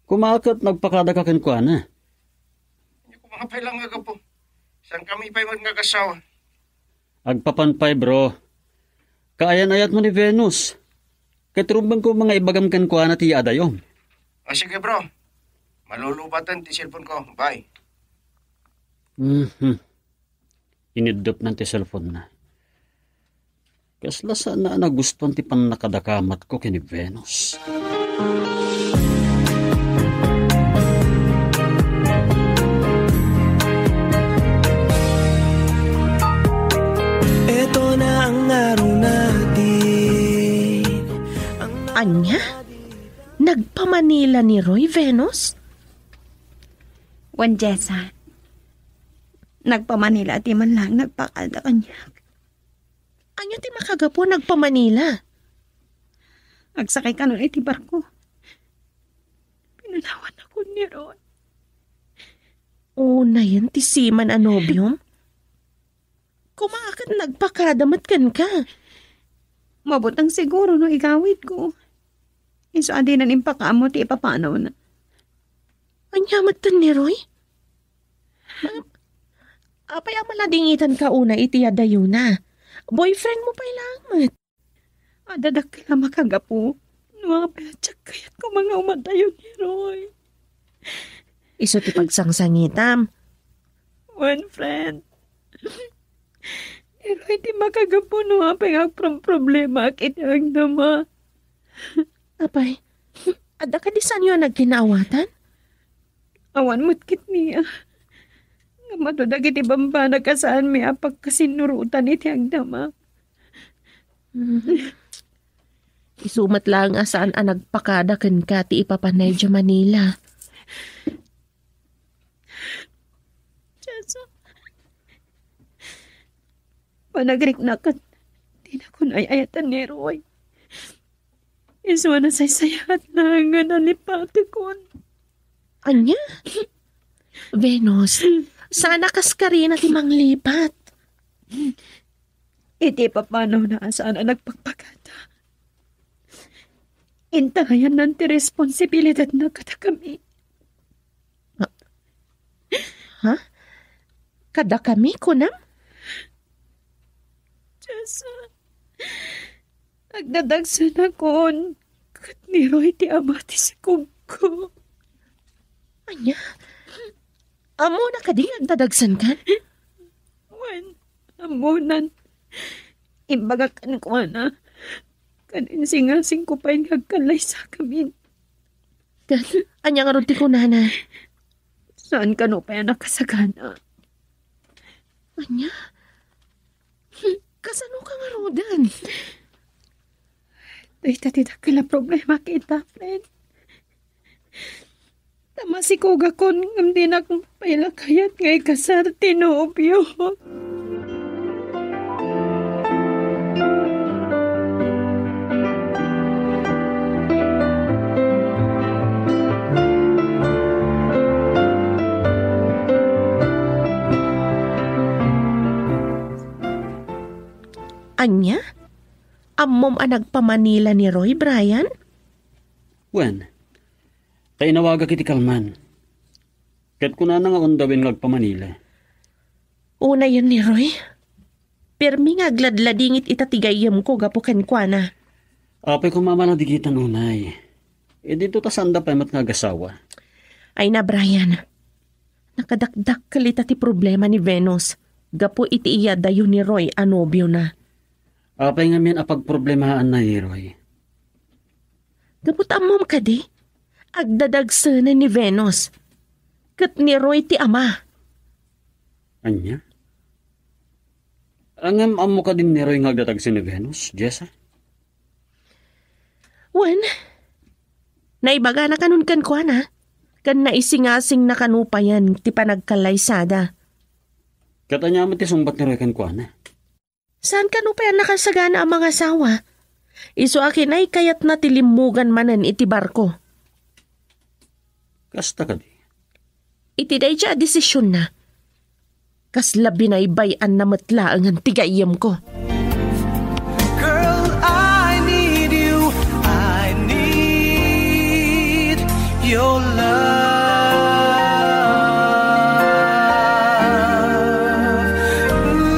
Koma ket nagpakadaka kenkuana. Ania koma pay la nga gapu? Saan kami pay met nga agasawa? Agpapan pay, bro. Kaayan-ayatmo ni Venus. Ket rumbeng koma nga ibagam kenkuana ti yaadayom. Ah, sige, bro. Malulubaten ti cellphone ko. Bye. Mhm. Iniddepnan ti cellphone-na. Kasla saan a nagustuan ti pannakadakamatko ken ni Venus. Eto na ang araw natin. Ania? Nagpa-Manila ni Roy, Venus? Wen, Jessa. Nagpa-Manila a diman laeng nagpakada kaniak. Ania ti makagapu a nagpa-Manila? Agsakay kanon iti barko. Pinanawan ako ni Roy. Unayen ti seaman a nobiom? Koma ket nagpakada met kenka. Mabuteng siguro no igawidko. Isu a dinan impakaammo ti ipapanawna. Ania met ni Roy? Apay a maladingitanka unay iti adayona? Boyfriend mo pay laeng met. Adda dakkel a makagapu no apay a diak kayat koma nga umadayo ni Roy. Isu ti pagsangsangitam. Wen, friend. Ni Roy ti makagapu no apay nga agpromproblemaak iti agdama. Apay, adda kadi saanyo a nagkinaawatan? Awan met ket ni a. Ngem adu dagiti bambanag a saanmi a pagkasinnurotan iti agdama. Mm. Isu met laeng a saan a nagpakada kenka ti ipapanay idiay Manila. Jesu. Panagriknak ket dinakon ay-ayatan ni Roy. Isu a nasaysayaat laeng nga nalipatekon. Ania? Venus, Saan a kas karina ti manglipat. Iti papanawna a saan a nagpakpakada, intayannan ti responsibilidadna kadakami. Ha? Kadakami, kunam? Jessa, nagdadagsenakon ket ni Roy ti ama ti sikogko. Ania? Ammona kadi nga agdadagsenkan? Wen, ammonan. Imbagak kenkuana. Ken insingasingko pay nga agkallaysakamin. Ket ania ngarud ti kunana? Saan kano pay a nakasagana? Ania? Kasano ka ngaruden? Dayta ti dakkel a problema ket, friend. Ta masikogakon ngem dinak pay la kayat nga ikasar ti nobio. Ania? Ammom a nagpamanila ni Roy, Brian? Wen, ta inawagak iti kalman. Ket kunana nga undawen nga agpamanila. Unayen ni Roy. Pirmi nga agladladingit ita ti gayyemko gapu kenkuana. Apay koma a maladigitan unay. Idinto ta saanda pay met nga agasawa. Ay na, Brian. Nakadakdakkel ita ti problema ni Venus gapu iti iyadayo ni Roy a nobiona. Apay ngamin a pagproblemaanna ni Roy? Gapu ta ammom kadi, agdadagsenen ni Venus ket ni Roy ti ama. Ania? Ngem ammo kadin ni Roy nga agdadagsen ni Venus, Jessa? Wen, naibagana kanon kenkuana, ken naisingasingna kano payen ti panagkallaysada. Ket ania met ti sungbat ni Roy kenkuana? Saan kano pay a nakasagana a mangasawa? Isu a kinay kayatna ti limmugan manen iti barko. Kasta kadi? Iti daydiay a desisionna, kasla binaybay-anna met laengen ti gayyemko. Girl, I need you. I need your love. Ooh.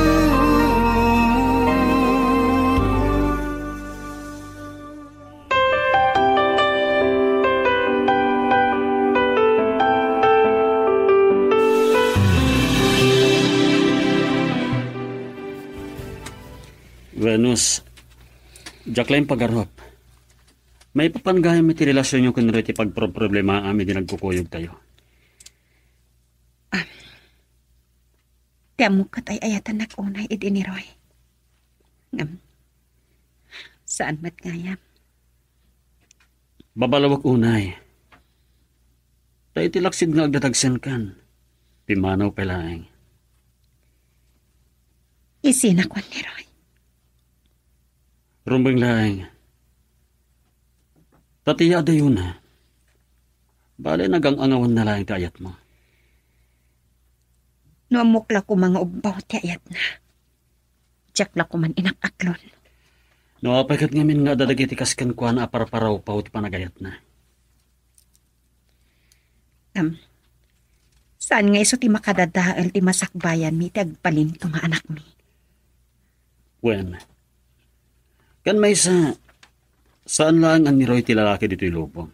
Venus, diak laeng pagarup. Maipapan gayam iti relasionyo ken Roy ti pagproproblemaam idi nagkukuyogtayo. Ah, ti ammok ket ay-ayatennak unay idi ni Roy. Ngem, saan met gayam. Babalawek unay. Ta iti laksid nga agdadagsenkan, pimmanaw pay laeng. Isina kuan ni Roy. Rumbeng laeng. Ta ti adayona, bale, nagang-angawanna laeng ti ayatmo. No ammok la koma nga ubbaw ti ayatna, diak la koman inak-aklon. No apay ket ngamin nga adda dagiti kas kenkuana a parparawpaw ti panagayatna? Am, saan nga isu ti makadadael ti masakbayanmi iti agbalinto nga anakmi? Wen, ken maysa, saan laeng a ni Roy ti lalaki ditoy lubong.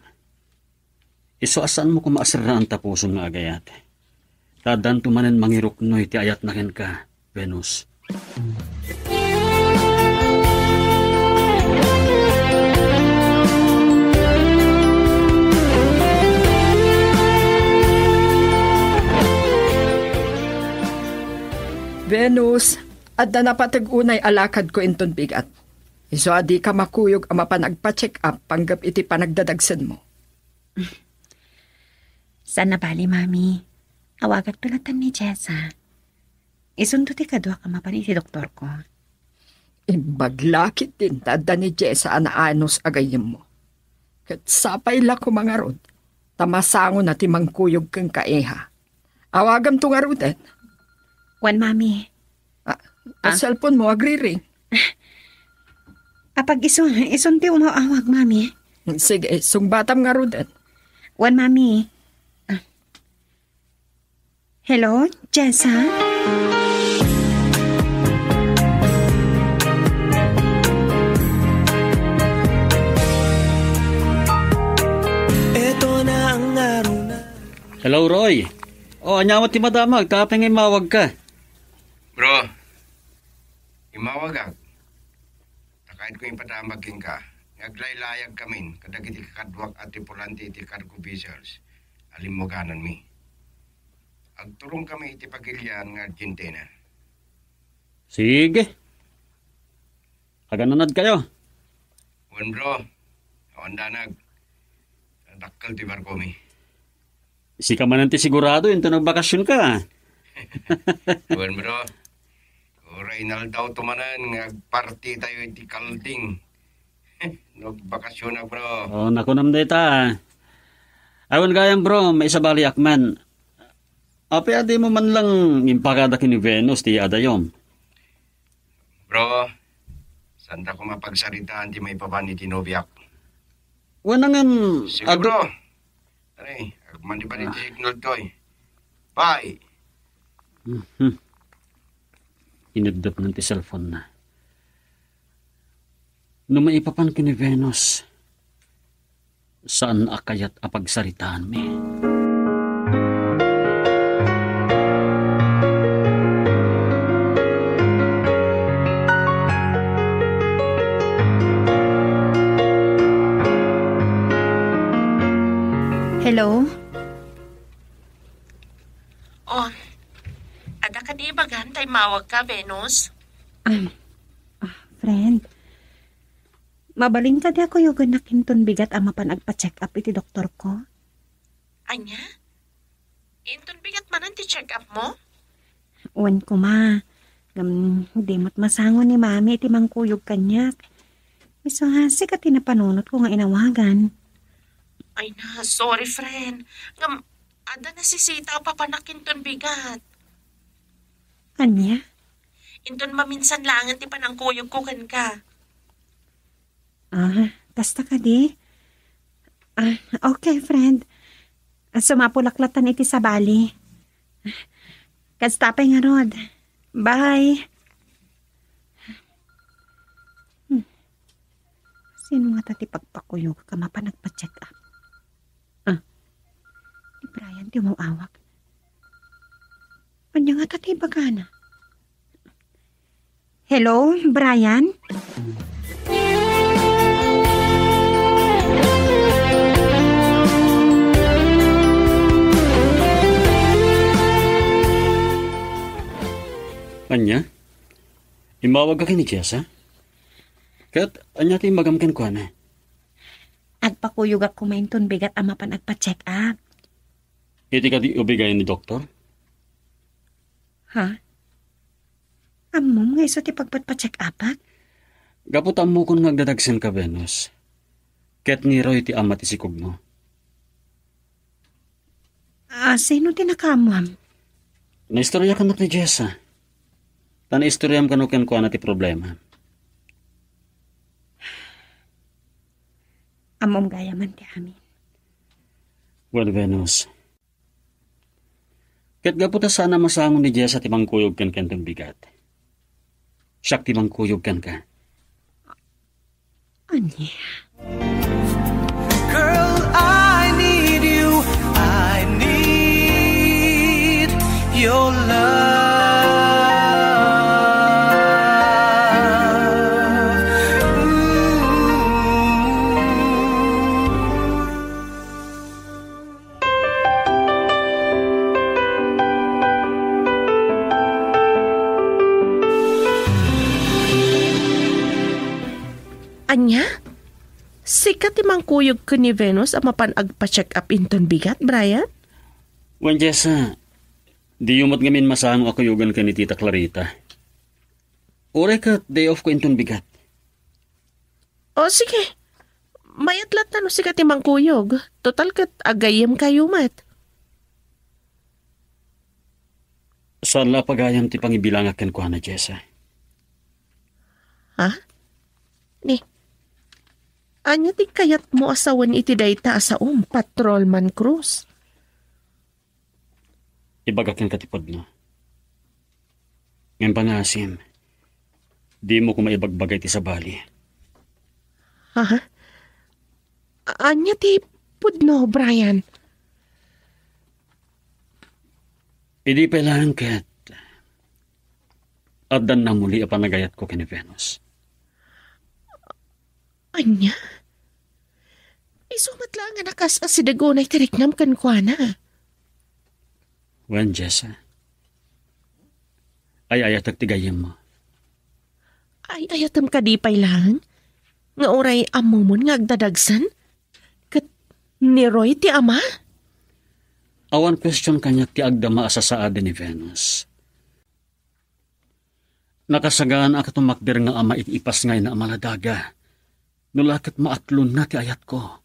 Isu a saanmo koma a serraan ta pusom nga agayat. Ta addanto manen mangiruknoy ti ayatna kenka, Venus. Venus, adda napateg unay a lakadko inton bigat. Isu a dika makuyog a mapan agpa-check-up panggep iti panagdadagsenmo. Saan a bali, Mami. Awagakto latta ni Jessa. Isunto ti kaduak a mapan iti doktorko. Imbag la ketdin ta adda ni Jessa a naanus a gayyemmo. Ket sapay la koma ngarud, ta masangona ti mangkuyog kenka, iha. Awagamto ngaruden. Wen, Mami. Ah, ah, cellphone mo, agriring. Apag isu, isun ti umaw-awag, Mami. Sige, sungbatam ngaruden. Wen, Mami. Ah. Hello, Jessa? Hello, Roy. O, ania met ti madamag, ta apay nga immawagka? Bro, immawagak. Ta kayatko ipadamag kenka nga aglaylayagkamin kadagiti kakaduak a tripulante iti cargo vessels a limmugananmi. Agturongkami iti pagilian nga Argentina. Sige. Agananadkayo. Wen, bro. Awan danag. Dakkel ti barkomi. Sika manen ti sigurado inton nagbakasionka. Wen, bro. Uray inaldawto manen nga agpartitayo iti kalding. Nagbakasionak, bro. O, nakunam dayta. Awan gayam, bro, maisabaliak man. Apay a dimo man lang impakada ken ni Venus ti adayom? Bro, saanta koma pagsaritaan ti maipapan iti nobiak. Wen, ngem, siguro. Ag- Aray, agmandi pa ti signal toy. Bye. Mhm. Inudupna ti cellphone na. No maipapan ken ni Venus, saan a kayat a pagsaritaanmi. Hello? Oh, adda kadi ibagan ta immawagka, Venus? Ah, ah, friend. Mabalin kadi a kuyogennak inton bigat a mapan agpa-check-up iti doktorko? Ania? Inton bigat manen ti check-up mo? Wen koma. Ngem, di met masango ni Mami iti mangkuyog kaniak. Isu a, sika ti napanunotko nga inawagan. Ay na, sorry, friend. Ngem, adda nasisita a papanak inton bigat. Ania? Inton maminsan laengen ti panangkuyogko kenka. Ah, kasta kadi? Ah, okay, friend. Ah, sumapulak latta iti sabali. Kasta pay ngarud. Bye. Hmm. Sino ngata ti pagpakuyogak a mapan agpa-check-up? Ah, ni Brian ti umaw-awag. Ania ngata ti ibagana? Hello, Brian? Ania? Immawagka ken ni Jessa? Ket ania ti imbagam kenkuana? Agpakuyogak koma inton bigat a mapan agpa-check-up. Iti kadi ubigayan ni doktor? Ha? Ammom nga isu ti pagpatpa-check-upak? Gapu ta ammokon nga agdadagsenka, Venus. Ket ni Roy ti ama ti sikogmo. Ah, sino ti nakaammoam? Naistoryakannak ni Jessa. Ta naistoryaam kano kenkuana ti problema. Ammom gayam ti amin. Well, Venus. Ket gapu ta saan a masango ni Jessa ti mangkuyog kenka inton bigat. Siak ti mangkuyog kenka. Ania? Girl, I need you. I need your love. Mm. Ania? Sika ti mangkuyog ken ni Venus a mapan agpa-check-up inton bigat, Brian? Wen, Jessa, diyo met ngamin masango a kuyogen ken ni Tita Clarita. Uray ket day off ko inton bigat. O, sige. Mayat latta no sika ti mangkuyog. Total ket agayyemkayo met. Saan la a pagayam ti pangibilangak kenkuana, Jessa. Ha? Ni, ania ti kayatmo a sawen iti dayta a saom, Patrolman Cruz? Ibagak kenka ti pudno. Ngem pangaasim, dimo koma ibagbaga iti sabali. Ha? Ania ti pudno, Brian? Idi pay laeng ket addan namuli a panagayatko ken ni Venus. Ania? Isu met laeng a nakas-asideg unay ti riknam kenkuana. Wen, Jessa. Ay-ayatek ti gayyemmo. Ay-ayatem kadi pay laeng? Nga uray ammomon nga agdadagsen? Ket ni Roy ti ama? Awan question kaniak ti agdama a sasaadi ni Venus. Nakasaganak a tumakder nga ama iti ipasngayna a maladaga. No la ket maaklonna ti ayatko.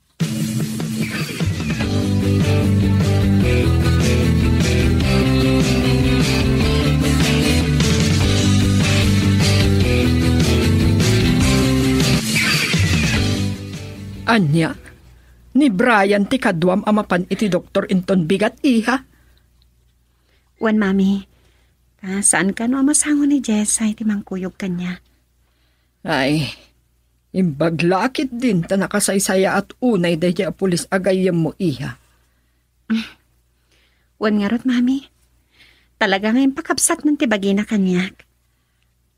Ania? Ni Brian ti kaduam a mapan iti doktor inton bigat, iha? Wen, Mami. Ta saan kano a masango ni Jessa iti mangkuyog kaniak. Ay, imbag la a ketdin ta nakasaysayaat unay daydiay a pulis a gayyemmo, iha. Wen ngarud, Mami. Talaga nga impakabsatnan ti bagina kaniak.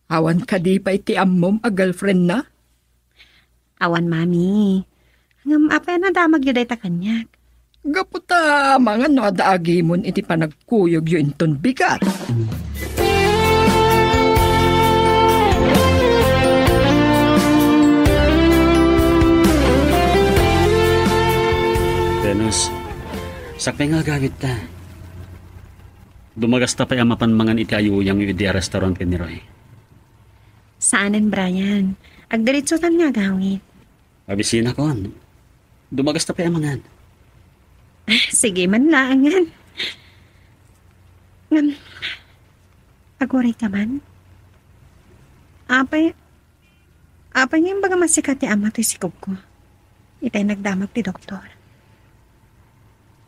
Awan kadi pay ti ammom a girlfriendna? Awan, Mami. Ngem apay a nadamagyo dayta kaniak? Gapu ta amangan no adda agimon iti panagkuyogyo inton bigat. Venus, sakbay nga agawidta. Dumagasta pay a mapan mangan iti ayuyangyo idi a restaurant ken ni Roy. Saanen, Brian. Agdiritsutan nga agawid. Abisinakon. Dumagasta pay a mangan. Sige man laengen. Ngem, aguray ka man? Apay, apay nga imbaga masika ti ama toy sikogko? Itay nagdamag ti doktor.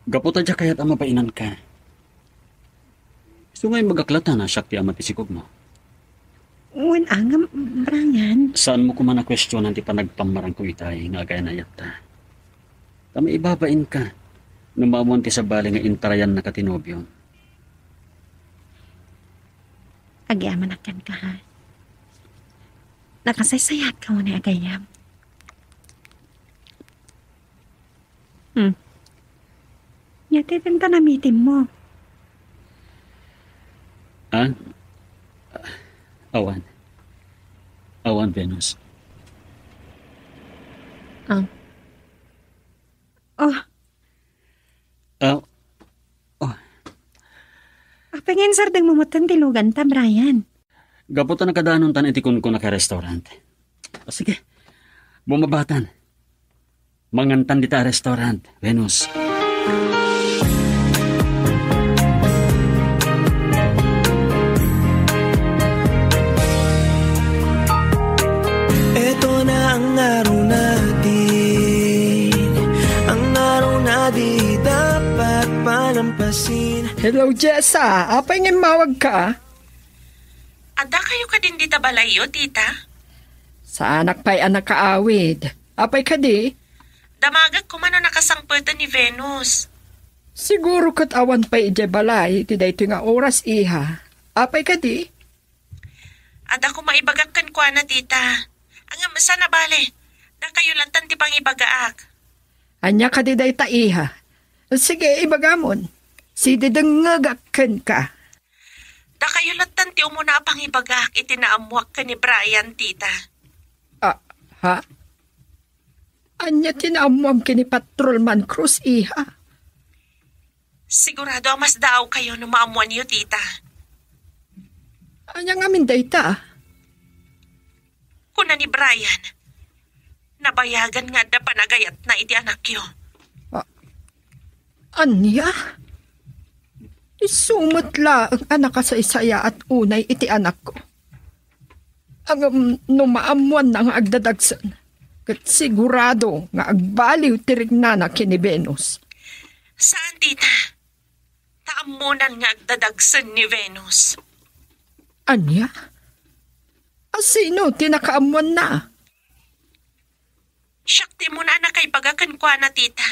Gapu ta diak kayat a mabainanka. Isu nga imbagak latta a siak ti ama ti sikogmo. Wen, angam, Brian. Saanmo koma a kuestionan ti panagpammarangko itay nga agaynayatta. Ta maibabainka no maammoan ti sabali nga intarayannaka ti nobiom. Agyamanak kenka, ha? Nakasaysayaatka unay a gayyem. Hmm. Ania ti tinta namitimmo? Ah? Awan. Awan, Venus. Ah. Oh. Ah. Oh. Apay nga insardengmo metten ti luganta, Brian? Gapu ta nakadanontan iti kunkunaka a restaurant. O, sige. Bumabatan. Mangantan dita a restaurant, Venus. Ito na ang araw natin, ang araw na di dapat palampasin. Hello, Jessa. Apay nga immawagka? Adda kayo kadin dita balayyo, tita? Saanak pay a nakaawid. Apay kadi? Damagek koma no nakasangpeten ni Venus. Siguro ket awan pay idiay balay iti daytoy nga oras, iha. Apay kadi? Adda koma ibagak kenkuana, tita. Ngem saan a bale, dakayo lattan ti pangibagaak. Ania kadi dayta, iha? Sige, ibagamon. Sididengngegak kenka. Dakayo lattan ti umuna a pangibagaak iti naammoak ken ni Brian, tita. Ah, ha? Ania ti naammoam ken ni Patrolman Cruz, iha? Sigurado a masdaawkayo no maammoanyo, tita. Ania ngamin dayta? Kuna ni Brian, nabayagan nga adda panagayatna iti anakyo. Ah, ania? Isu met laeng a nakasaysayaat unay iti anakko. Ngem no maammoanna nga agdadagsen, ket sigurado nga agbaliw ti riknana ken ni Venus. Saan, tita. Ta ammonan nga agdadagsen ni Venus. Ania? A sino ti nakaammoanna? Siak ti umuna a nakaibaga kenkuana, tita.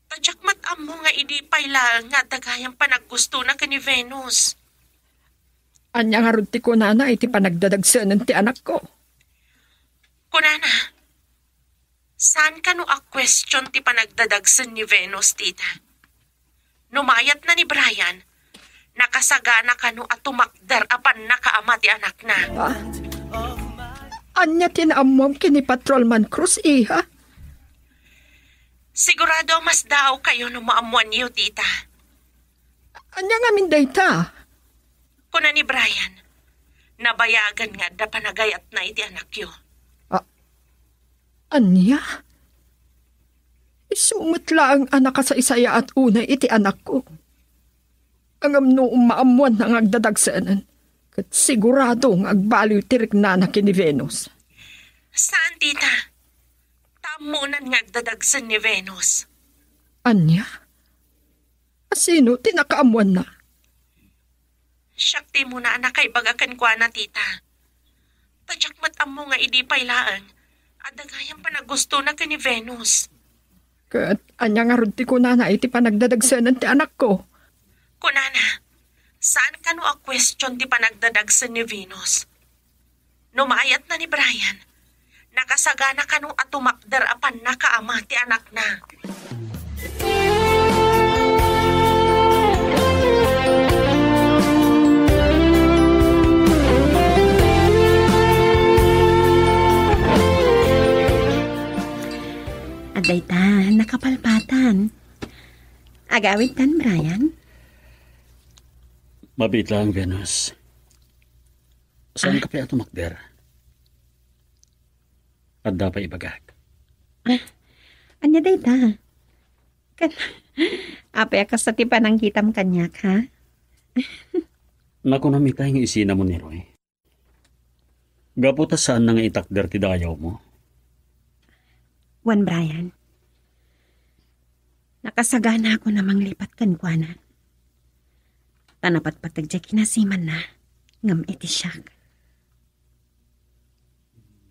Ta diak met ammo nga idi pay laeng nga adda gayam panaggustona ken ni Venus. Ania ngarud ti kunana iti panagdadagsenen ti anakko? Kunana, saan kano a question ti panagdadagsen ni Venus, tita. No mayatna ni Brian, nakasagana kano a tumakder a pannakaama ti anakna. Ah? Ania ti naammoam ken ni Patrolman Cruz, iha? Sigurado a masdaawkayo no maammoanyo, tita. Ania ngamin dayta? Kuna ni Brian, nabayagan nga adda panagayatna iti anakyo. A-, ania? Isu met laeng a nakasaysayaat unay iti anakko. Ngem no maammoanna nga agdadagsenen, ket sigurado nga agbaliw ti riknana ken ni Venus. Saan, tita. Ta ammonan nga agdadagsen ni Venus. Ania? A sino ti nakaammoanna? Siak ti umuna a nakaibaga kenkuana, tita. Ta diak met ammo nga idi pay laeng, adda gayam panaggustona ken ni Venus. Ket ania ngarud ti kunana iti panagdadagsenen ti anakko? Kunana, saan kano a question ti panagdadagsen ni Venus. No mayatna ni Brian, nakasagana kano a tumakder a pannakaama ti anakna. Adda ita, nakapalpatan. Agawidtan, Brian? Mabiit laeng, Venus. Saan ka pay a tumakder? Adda pay ibagak. Ah, ania dayta? Kan, apay a kasta ti panangkitam kaniak, ha? Nakunam itay nga isinamon ni Roy. Gapu ta saanna nga itakder ti dayawmo. Wen, Brian. Nakasagana ako a manglipat kenkuana. Ta napatpateg diay kinasimanna, ngem iti siak.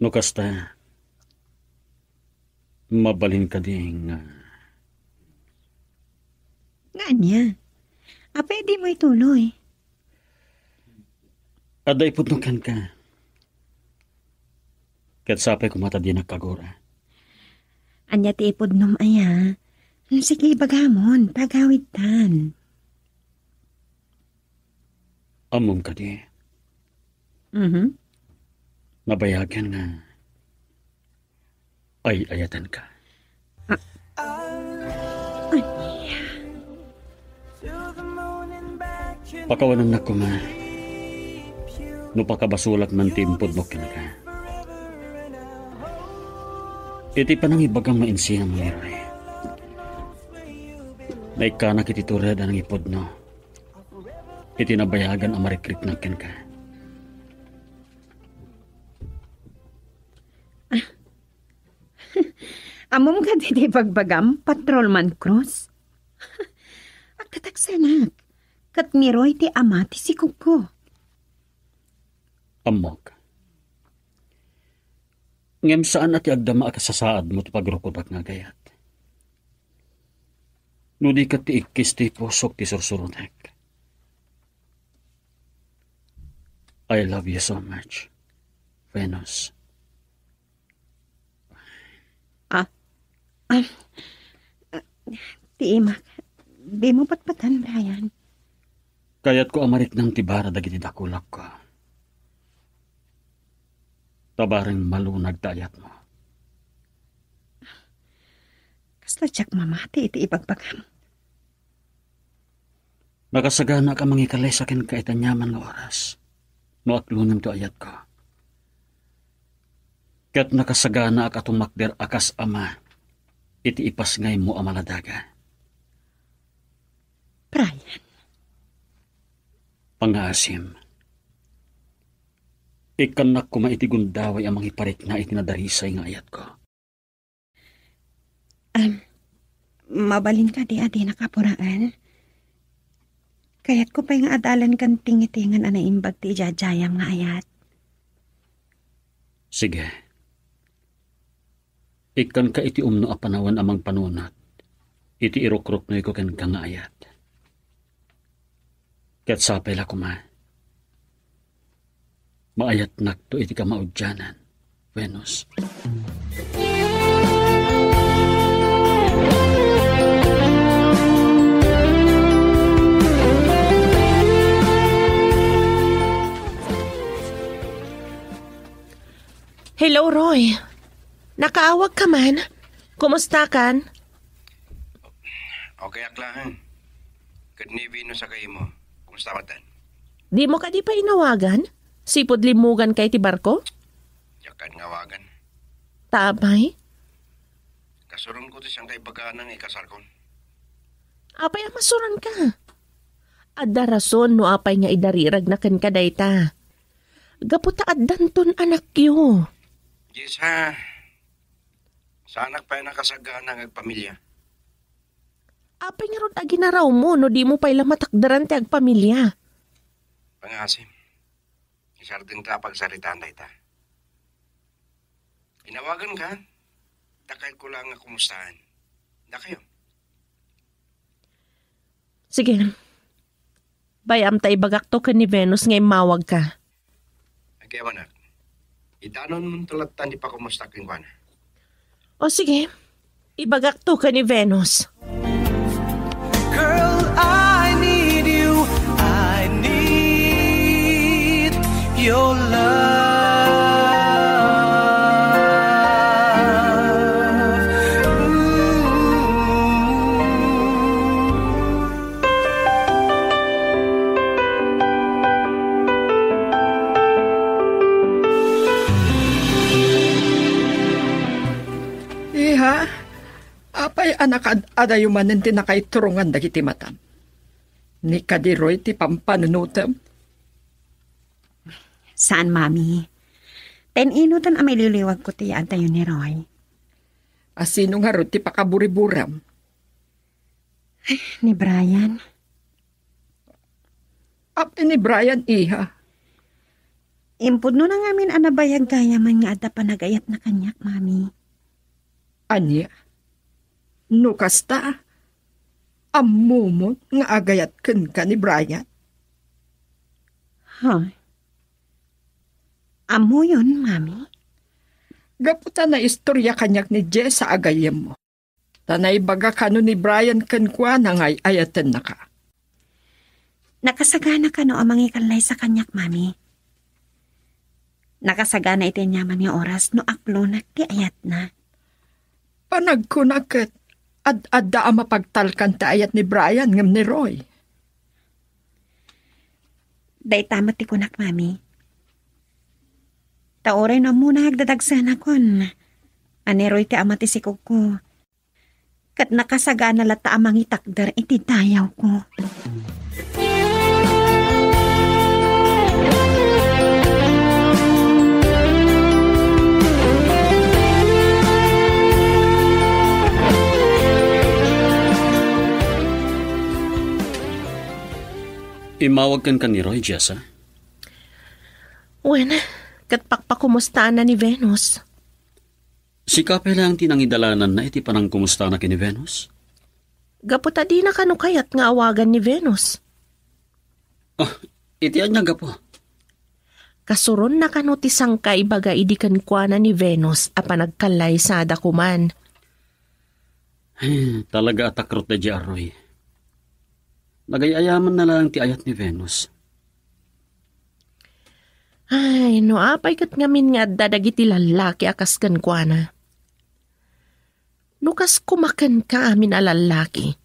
No kasta, mabalin kadi nga Nga ania? Apay a dimo ituloy? Adda ipudno kenka. Ket sapay koma ta dinak agura. Ania ti ipudnom aya? Sige, ibagamon, ta agawidtan. Ammom kadi? Mhm. Nabayagan nga ay-ayatenka. Ah. Ania? Pakawanennak koma no pakabasolak man ti impudnok kenka. Iti panangibagam nga insinamon ni Roy, naikkanak iti tured a nangipudno iti nabayagan a marikriknak kenka. Ammom kadi ti ibagbagam, Patrolman Cruz? Agtatagsenak, ket ni Roy ti ama ti sikogko. Ammok. Ngem saan a ti agdama a kasasaadmo ti pagrukodak nga agayat. No di ket ti ikkis ti pusok ti sursurotek. I love you so much, Venus. Ah, ah, ah, ti imak. Dimo patpatan, Brian. Kayatko a mariknam ti bara dagiti dakulakko. Ta bareng malunag ti ayatmo. Kasta diak mamati iti ibagbagam. Nakasaganaak a mangikalesa kenka iti aniaman nga oras no aklongen ti ayatko. Ket nakasaganaak a tumakder a kas ama iti ipasngaymo a maladaga. Brian. Pangaasim. Ikkannak koma iti gundaway a mangiparikna iti nadarisay nga ayatko. Am, mabalin kadi a dinaka puraen? Kayatko pay nga adalan ken tingitingan a naimbag ti ijajayam nga ayat. Sige. Ikkanka iti umno a panawen a mangpanunot iti irukruknoyko kenka nga ayat. Ket sapay la koma, maayatnakto iti kamaudianan, Venus. Hello, Roy. Nakaawag ka man? Kumusta kan? Okay, ak laeng. Ket ni Venus a kaymo, kumusta met? Di mo kadi pa inawagan? Sipud limmugan ka iti barko? Diak ka nga awagan. Ta apay? Kasuron ko ti sangkay bagana nga ikasarkon. Apay a masuron ka? Adda rason no apay nga idarirag na kenka dayta. Gapu ta addanton anakyo. Jessa, saanak pay nakasagana nga agpamilya. Apay ngarud a ginarawmo no di mo pay la matakderan ti agpamilya? Pangasim, isardengta a pagsaritaan dayta. Inawagan ka, dakay ko lang nga kumustahan. Dakayo. Sige. Bay-am ta ibagakto ken ni Venus nga immawag ka. Agyamanak. Idanon mo to latta ni pakumusta kenkuana. O sige, ibagakto ken ni Venus. Girl, I need you. I need your love. Iha, apay a nakaad-adayo manen ti nakaiturongan dagiti matam? Ni kadi Roy ti pampanunotem? Saan, Mami. Ten-inoten a mailiwliwagko ti yaantayo ni Roy. A sino ngarud ti pakaburiburam? Ni Brian. Apay ni Brian, iha? Impudno na ngamin a nabayag gayaman nga adda panagayatna kaniak, Mami. Ania? No kasta, ammomon nga agayat kenka ni Brian? Ha? Ammoyon, Mami? Gapu ta naistorya kaniak ni Jessa a gayyemmo. Ta naibaga kano ni Brian kenkuana nga ay-ayatennaka. Nakasagana kano a mangikallaysa kaniak, Mami? Nakasagana iti aniaman nga oras no aklonak ti ayatna. Panagkuna ket, ad-adda a mapagtalkan ti ayat ni Brian ngem ni Roy. Dayta met ti kunak, Mami. Ta uray no ammona nga agdadagsanakon a ni Roy ti ama ti sikogko, ket nakasagana latta a mangitakder iti dayawko. Immawag kenka ni Roy, Jessa? Wen, ket pakpakumustaanna ni Venus. Sika pay laeng ti nangidalananna iti panangkumustana ken ni Venus? Gapu ta dina kano kayat nga awagan ni Venus. Ah, iti ania gapu? Kasuronna kano ti sangkaibaga idi kenkuana ni Venus a panagkallaysada koman. Ay, talaga a takrot daydiay a Roy. Nagay-ayamanna laeng ti ayat ni Venus. Ay, no apay ket ngamin nga adda dagiti lallaki a kas kenkuana. No kas koma kenka amin a lallaki,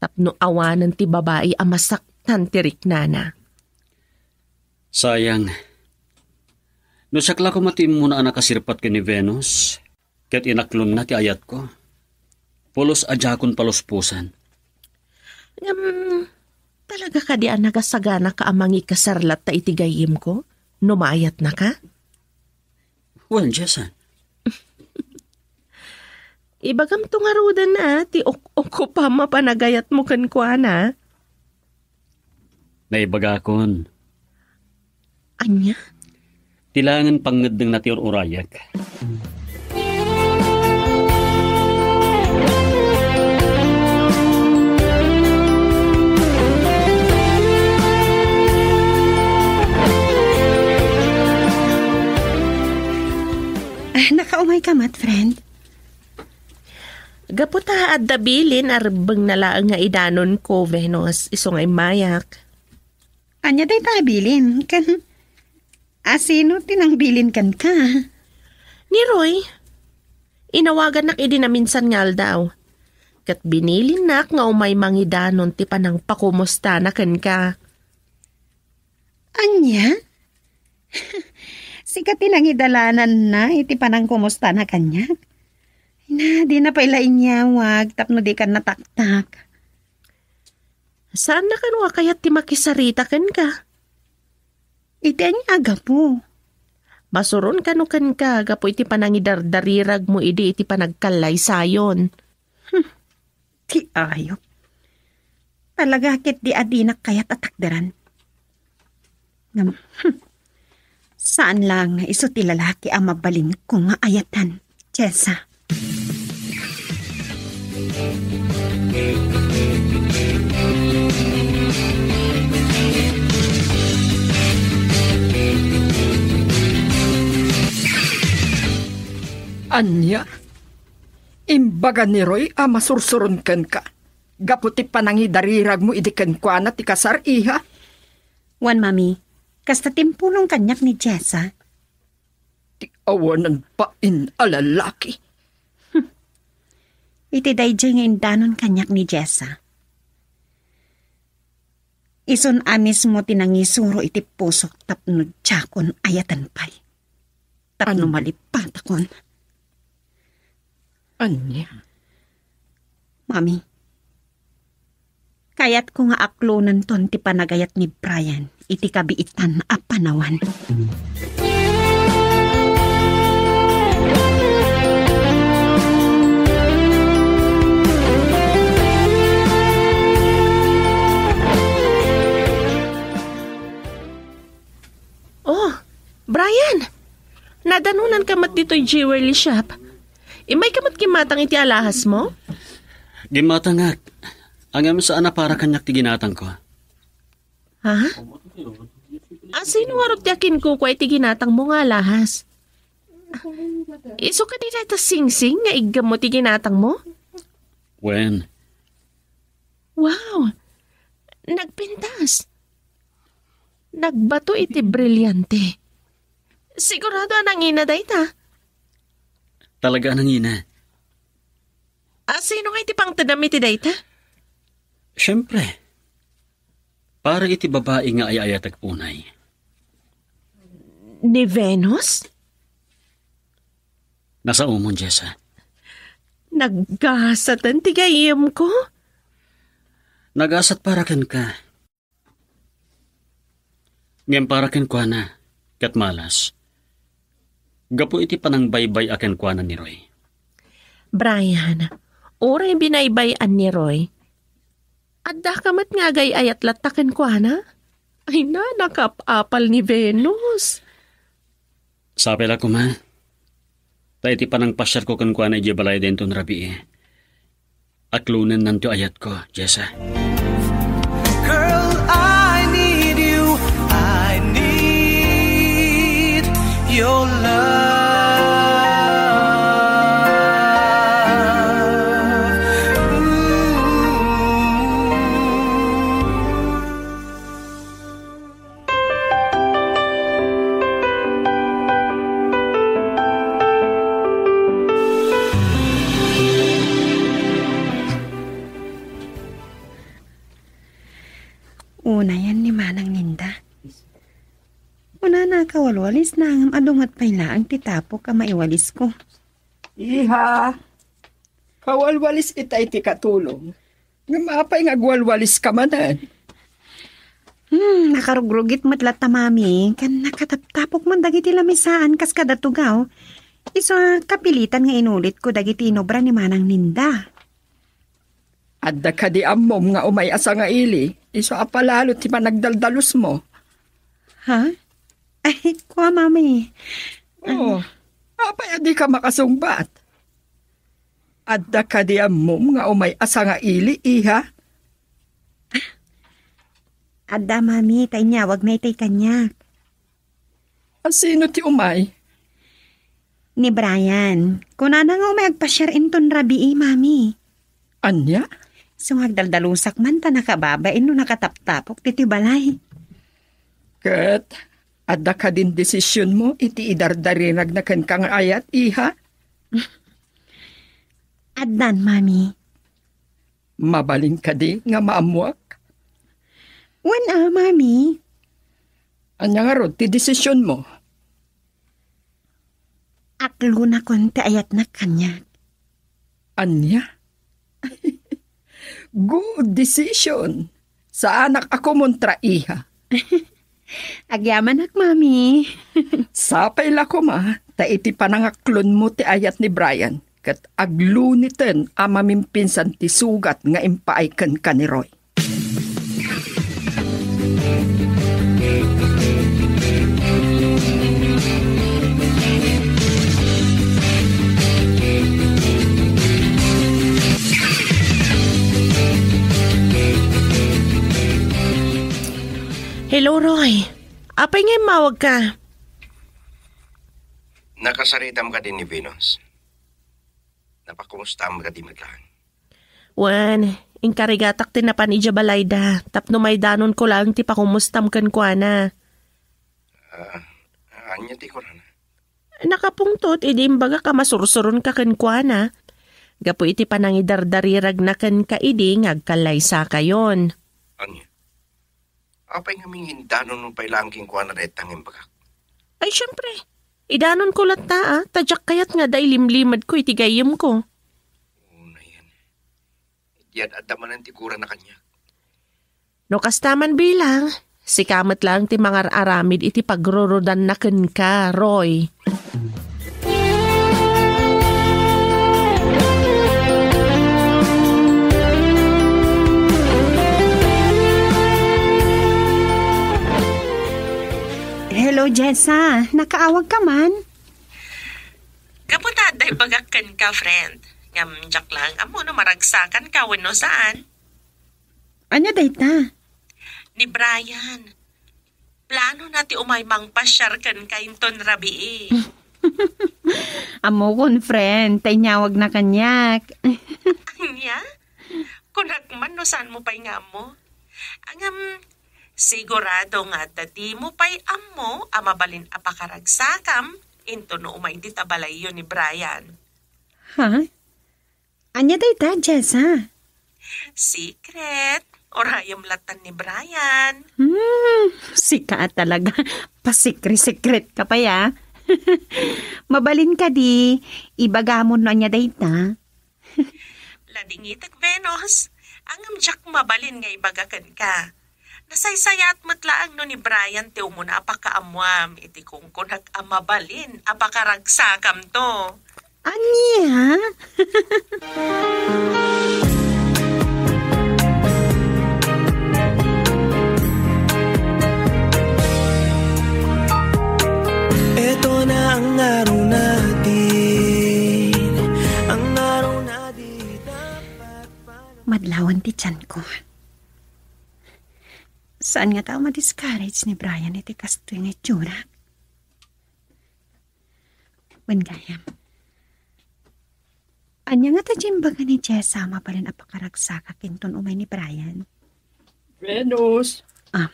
tapno awanen ti babai a masaktan ti riknana. Sayang. No siak la koma ti immuna a nakasirpat ken ni Venus, ket inaklonna ti ayatko, pulos a diakon palusposan. Ngem, Talaga kadi a nagasaganaka a mangikasar latta iti gayyemko no maayatnaka? Wen, Jessa. Ibagamto ngaruden a ti ok-, okupam a panagayatmo kenkuana. Naibagakon. Ania? Ti laengen pangngeddengna ti ur-urayek. Ah, nakaumay ka met, friend? Gapu ta adda bilin a rebbengna laeng nga idanonko, Venus, isu nga immayak. Ania dayta a bilin? Ken asino ti nangbilin kenka? Ni Roy. Inawagannak idi naminsan nga aldaw. Ket binilinnak nga umay mangidanon ti panangpakumustana kenka. Ania? Sika ti nangidalananna iti panangkumustana kaniak? Na, dina pay la inyawag tapno dikan nataktak. Saanna kano a kayat ti makisarita kenka? Iti ania a gapu? Masuron kano kenka gapu iti panangidardariragmo idi iti panagkallaysayon. Hmm, ti ayop. Talaga ketdi a dinak kayat a takderan. Ngem, hmm, saan laeng nga isu ti lalaki a mabalinko nga ayatan, Jessa. Ania? Imbaga ni Roy a masursuron kenka gapu ti panangidariragmo idi kenkuana ti kasar, iha? Wen, Mami, kasta ti impulong kaniak ni Jessa. Ti awanan bain a lalaki. Iti daydiay nga indanon kaniak ni Jessa, isun a mismo ti nangisuro iti pusok tapno diakon ayaten pay. Tapno Ania? Malipatakon. Ania? Mami, kayatko nga aklonenton ti panagayat ni Brian iti kabiitan a panawan. Oh, Brian! Nadanonanka met ditoy jewelry shop. Immayka met gimmatang iti alahasmo? Gimmatangak. Ngem saan a para kaniak ti ginatangko. Ha? Asino ngarud ti akinkukua iti ginatangmo nga alahas? Isu kadi dayta singsing nga iggammo ti ginatangmo? Wen. Wow! Nagpintas. Nagbato iti brilyante. Sigurado a nangina dayta. Talaga a nangina. Asino nga iti pangtedam iti dayta? Siempre. Para iti babai nga ay-ayatek unay. Ni Venus? Nasaomon, Jessa. Naggasaten ti gayyemko? Nagasat para kenka. Ngem para kenkuana, ket malas. Gapu iti panangbaybay a kenkuana ni Roy. Brian, uray binaybay-an ni Roy, addaka met nga agay-ayat latta kenkuana? Ay na, nakaap-apal ni Venus. Sapay la koma. Ta iti panangpasiarko kenkuana idiay balay denton rabii, aklonennanto ayatko, Jessa. Girl, I need you. I need your love. Ooh. Unayan ni Manang Ninda. Kunana, kawalwalis na ngem adu met pay laeng ti tapok a maiwalisko. Iha, kawalwalis itay ti katulong. Ngem apay nga agwalwaliska manen? Hmm, nakarugrugit met latta, Mami. Ken nakataptapok man dagiti lamisaan kas kada tugaw. Isu a kapilitan nga inulitko dagiti inubra ni manang ninda. Adda kadi ammom nga umay a sangaili, isu a palalo ti panagdaldalusmo? Ha? Ay, kua, Mami. Oh, apay a dika makasungbat? Adda kadi ammom nga umay a sangaili, iha? Adda, Mami, ta inyawagna itay kaniak. A sino ti umay? Ni Brian. Kunana nga umay agpasiar inton rabii, Mami. Ania? Isu nga agdaldalusak man ta nakababain no nakataptapok ditoy balay. Ket adda kadin desisionmo iti idardariragna kenka nga ayat, iha? Addan, Mami. Mabalin kadi nga maammuak? Wen a, Mami. Ania ngarud ti desisionmo? Aklonakon ti ayatnak kaniak. Ania? Good decision. Saanak a kumontra, iha. Agyamanak, Mami. Sapay la koma, ta iti panangaklonmo ti ayat ni Brian, ket agluniten a mamimpinsan ti sugat nga impaay kenka ni Roy. Hello, Roy. Apay nga immawagka? Nakasaritam kadi ni Venus? Napakumustaam kadi met laeng? Wen, inkarigatak ti napan idiay balayda, tapno maidanonko laeng ti pakumustam kenkuana. Ah, ania ti kunana? Nakapungtot idi imbagak a masursuronka kenkuana. Gapu iti panangidardariragna kenka idi nga agkallaysakayon. Ania? Apay ngamin nga indanonmo pay laeng kenkuana dayta nga imbagak? Ay, siempre. Idanonko latta, a, ta diak kayat nga adda ilimlimadko iti gayyemko. Unayen. Diad adda manen ti kurana kaniak. No kasta man bilang, sika met laeng ti mangar-aramid iti pagrurudanna kenka, Roy. Hello, Jessa. Nakaawagka man? Gapu ta adda ibagak kenka, friend. Ngem diak laeng ammo no maragsakanka wenno saan. Ania dayta? Ni Brian. Planona ti umay mangpasiar kenka inton rabii. Ammokon, friend, ta inyawagna kaniak. Ania? Kunak man no saanmo pay nga ammo. Ngem, sigurado nga adda dimo pay ammo a mabalin a pakaragsakam inton no umay dita balayyo ni Brian. Ha? Ania dayta, Jessa? Secret. Urayem latta ni Brian. Hmm, sika a talaga. Pasikre-sikretka pay, a. Mabalin kadi, ibagamon no ania dayta? Ladingitek, Venus. Ngem diak mabalin nga ibaga kenka. Nasaysayaat met laeng no ni Brian ti umuna a pakaammoam iti kunkunak a mabalin a pakaragsakamto. Ania? Eto na ang araw natin, ang araw na di dapat pa- Madlawan ti tianko. Saan ngata a ma-discourage ni Brian iti kastoy nga itsura? Wen gayam. Ania ngata ti imbaga ni Jessa a mabalin a pakaragsakak inton umay ni Brian? Venus. Ah.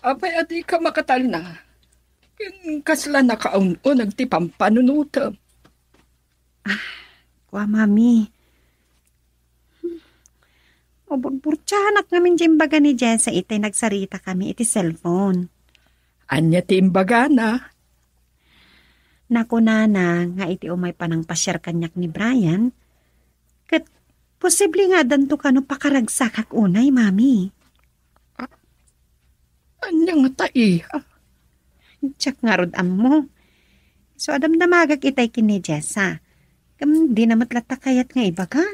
Apay a dika makatalna? Ken kasla nakaun-uneg ti pampanunotem. Ah, kua, Mami. Hmm. Mabutbutsanak ngamin ti imbaga ni Jessa itay nagsaritakami iti cellphone. Ania ti imbagana? Nakunana nga iti umay panangpasiar kaniak ni Brian, ket posible nga addanto kano pakaragsakak unay, Mami. Ah, Ania ngata, iha? Diak ngarud ammo. So, adamdamagak itay ken ni Jessa. Ngem dina met latta kayat nga ibaga.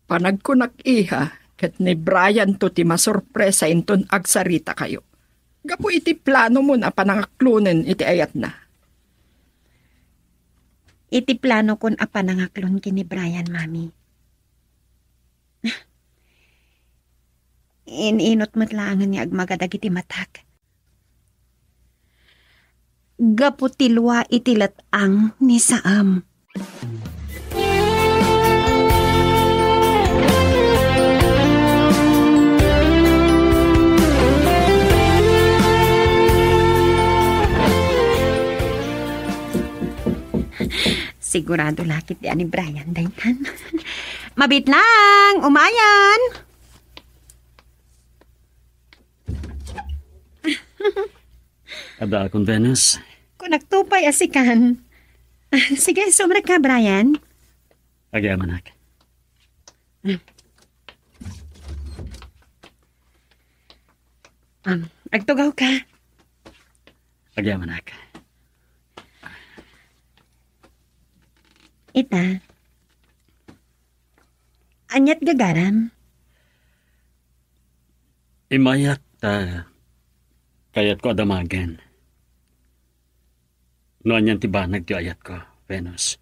Panagkunak, iha, ket ni Brian to ti masurpresa inton agsaritakayo. Gapu iti planomon a panangaklonen iti ayatna. Iti planokon a panangaklon ken ni Brian, Mami. In-inut met laengen nga agmaga dagiti matak. Gapu ti lua iti let-ang ni Saam. Sigurado la ket di ni Brian daytan. Mabit lang, umayan. Adda akon, Venus. Kunak to pay a sikan. Sige, sumrek ka, Brian. Agyamanak. Um, agtugaw ka. Agyamanak. Ita. Aniat gagaram? Imayak ta kayatko a damagen. No anian ti banag ti ayatko, Venus.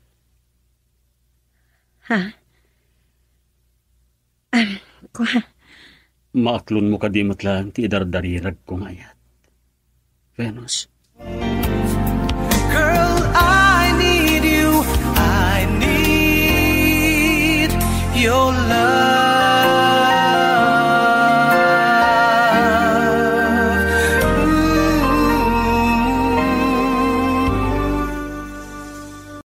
Ha? Ah, kua. Maaklonmo kadi met laeng ti idardariragko nga ayat, Venus?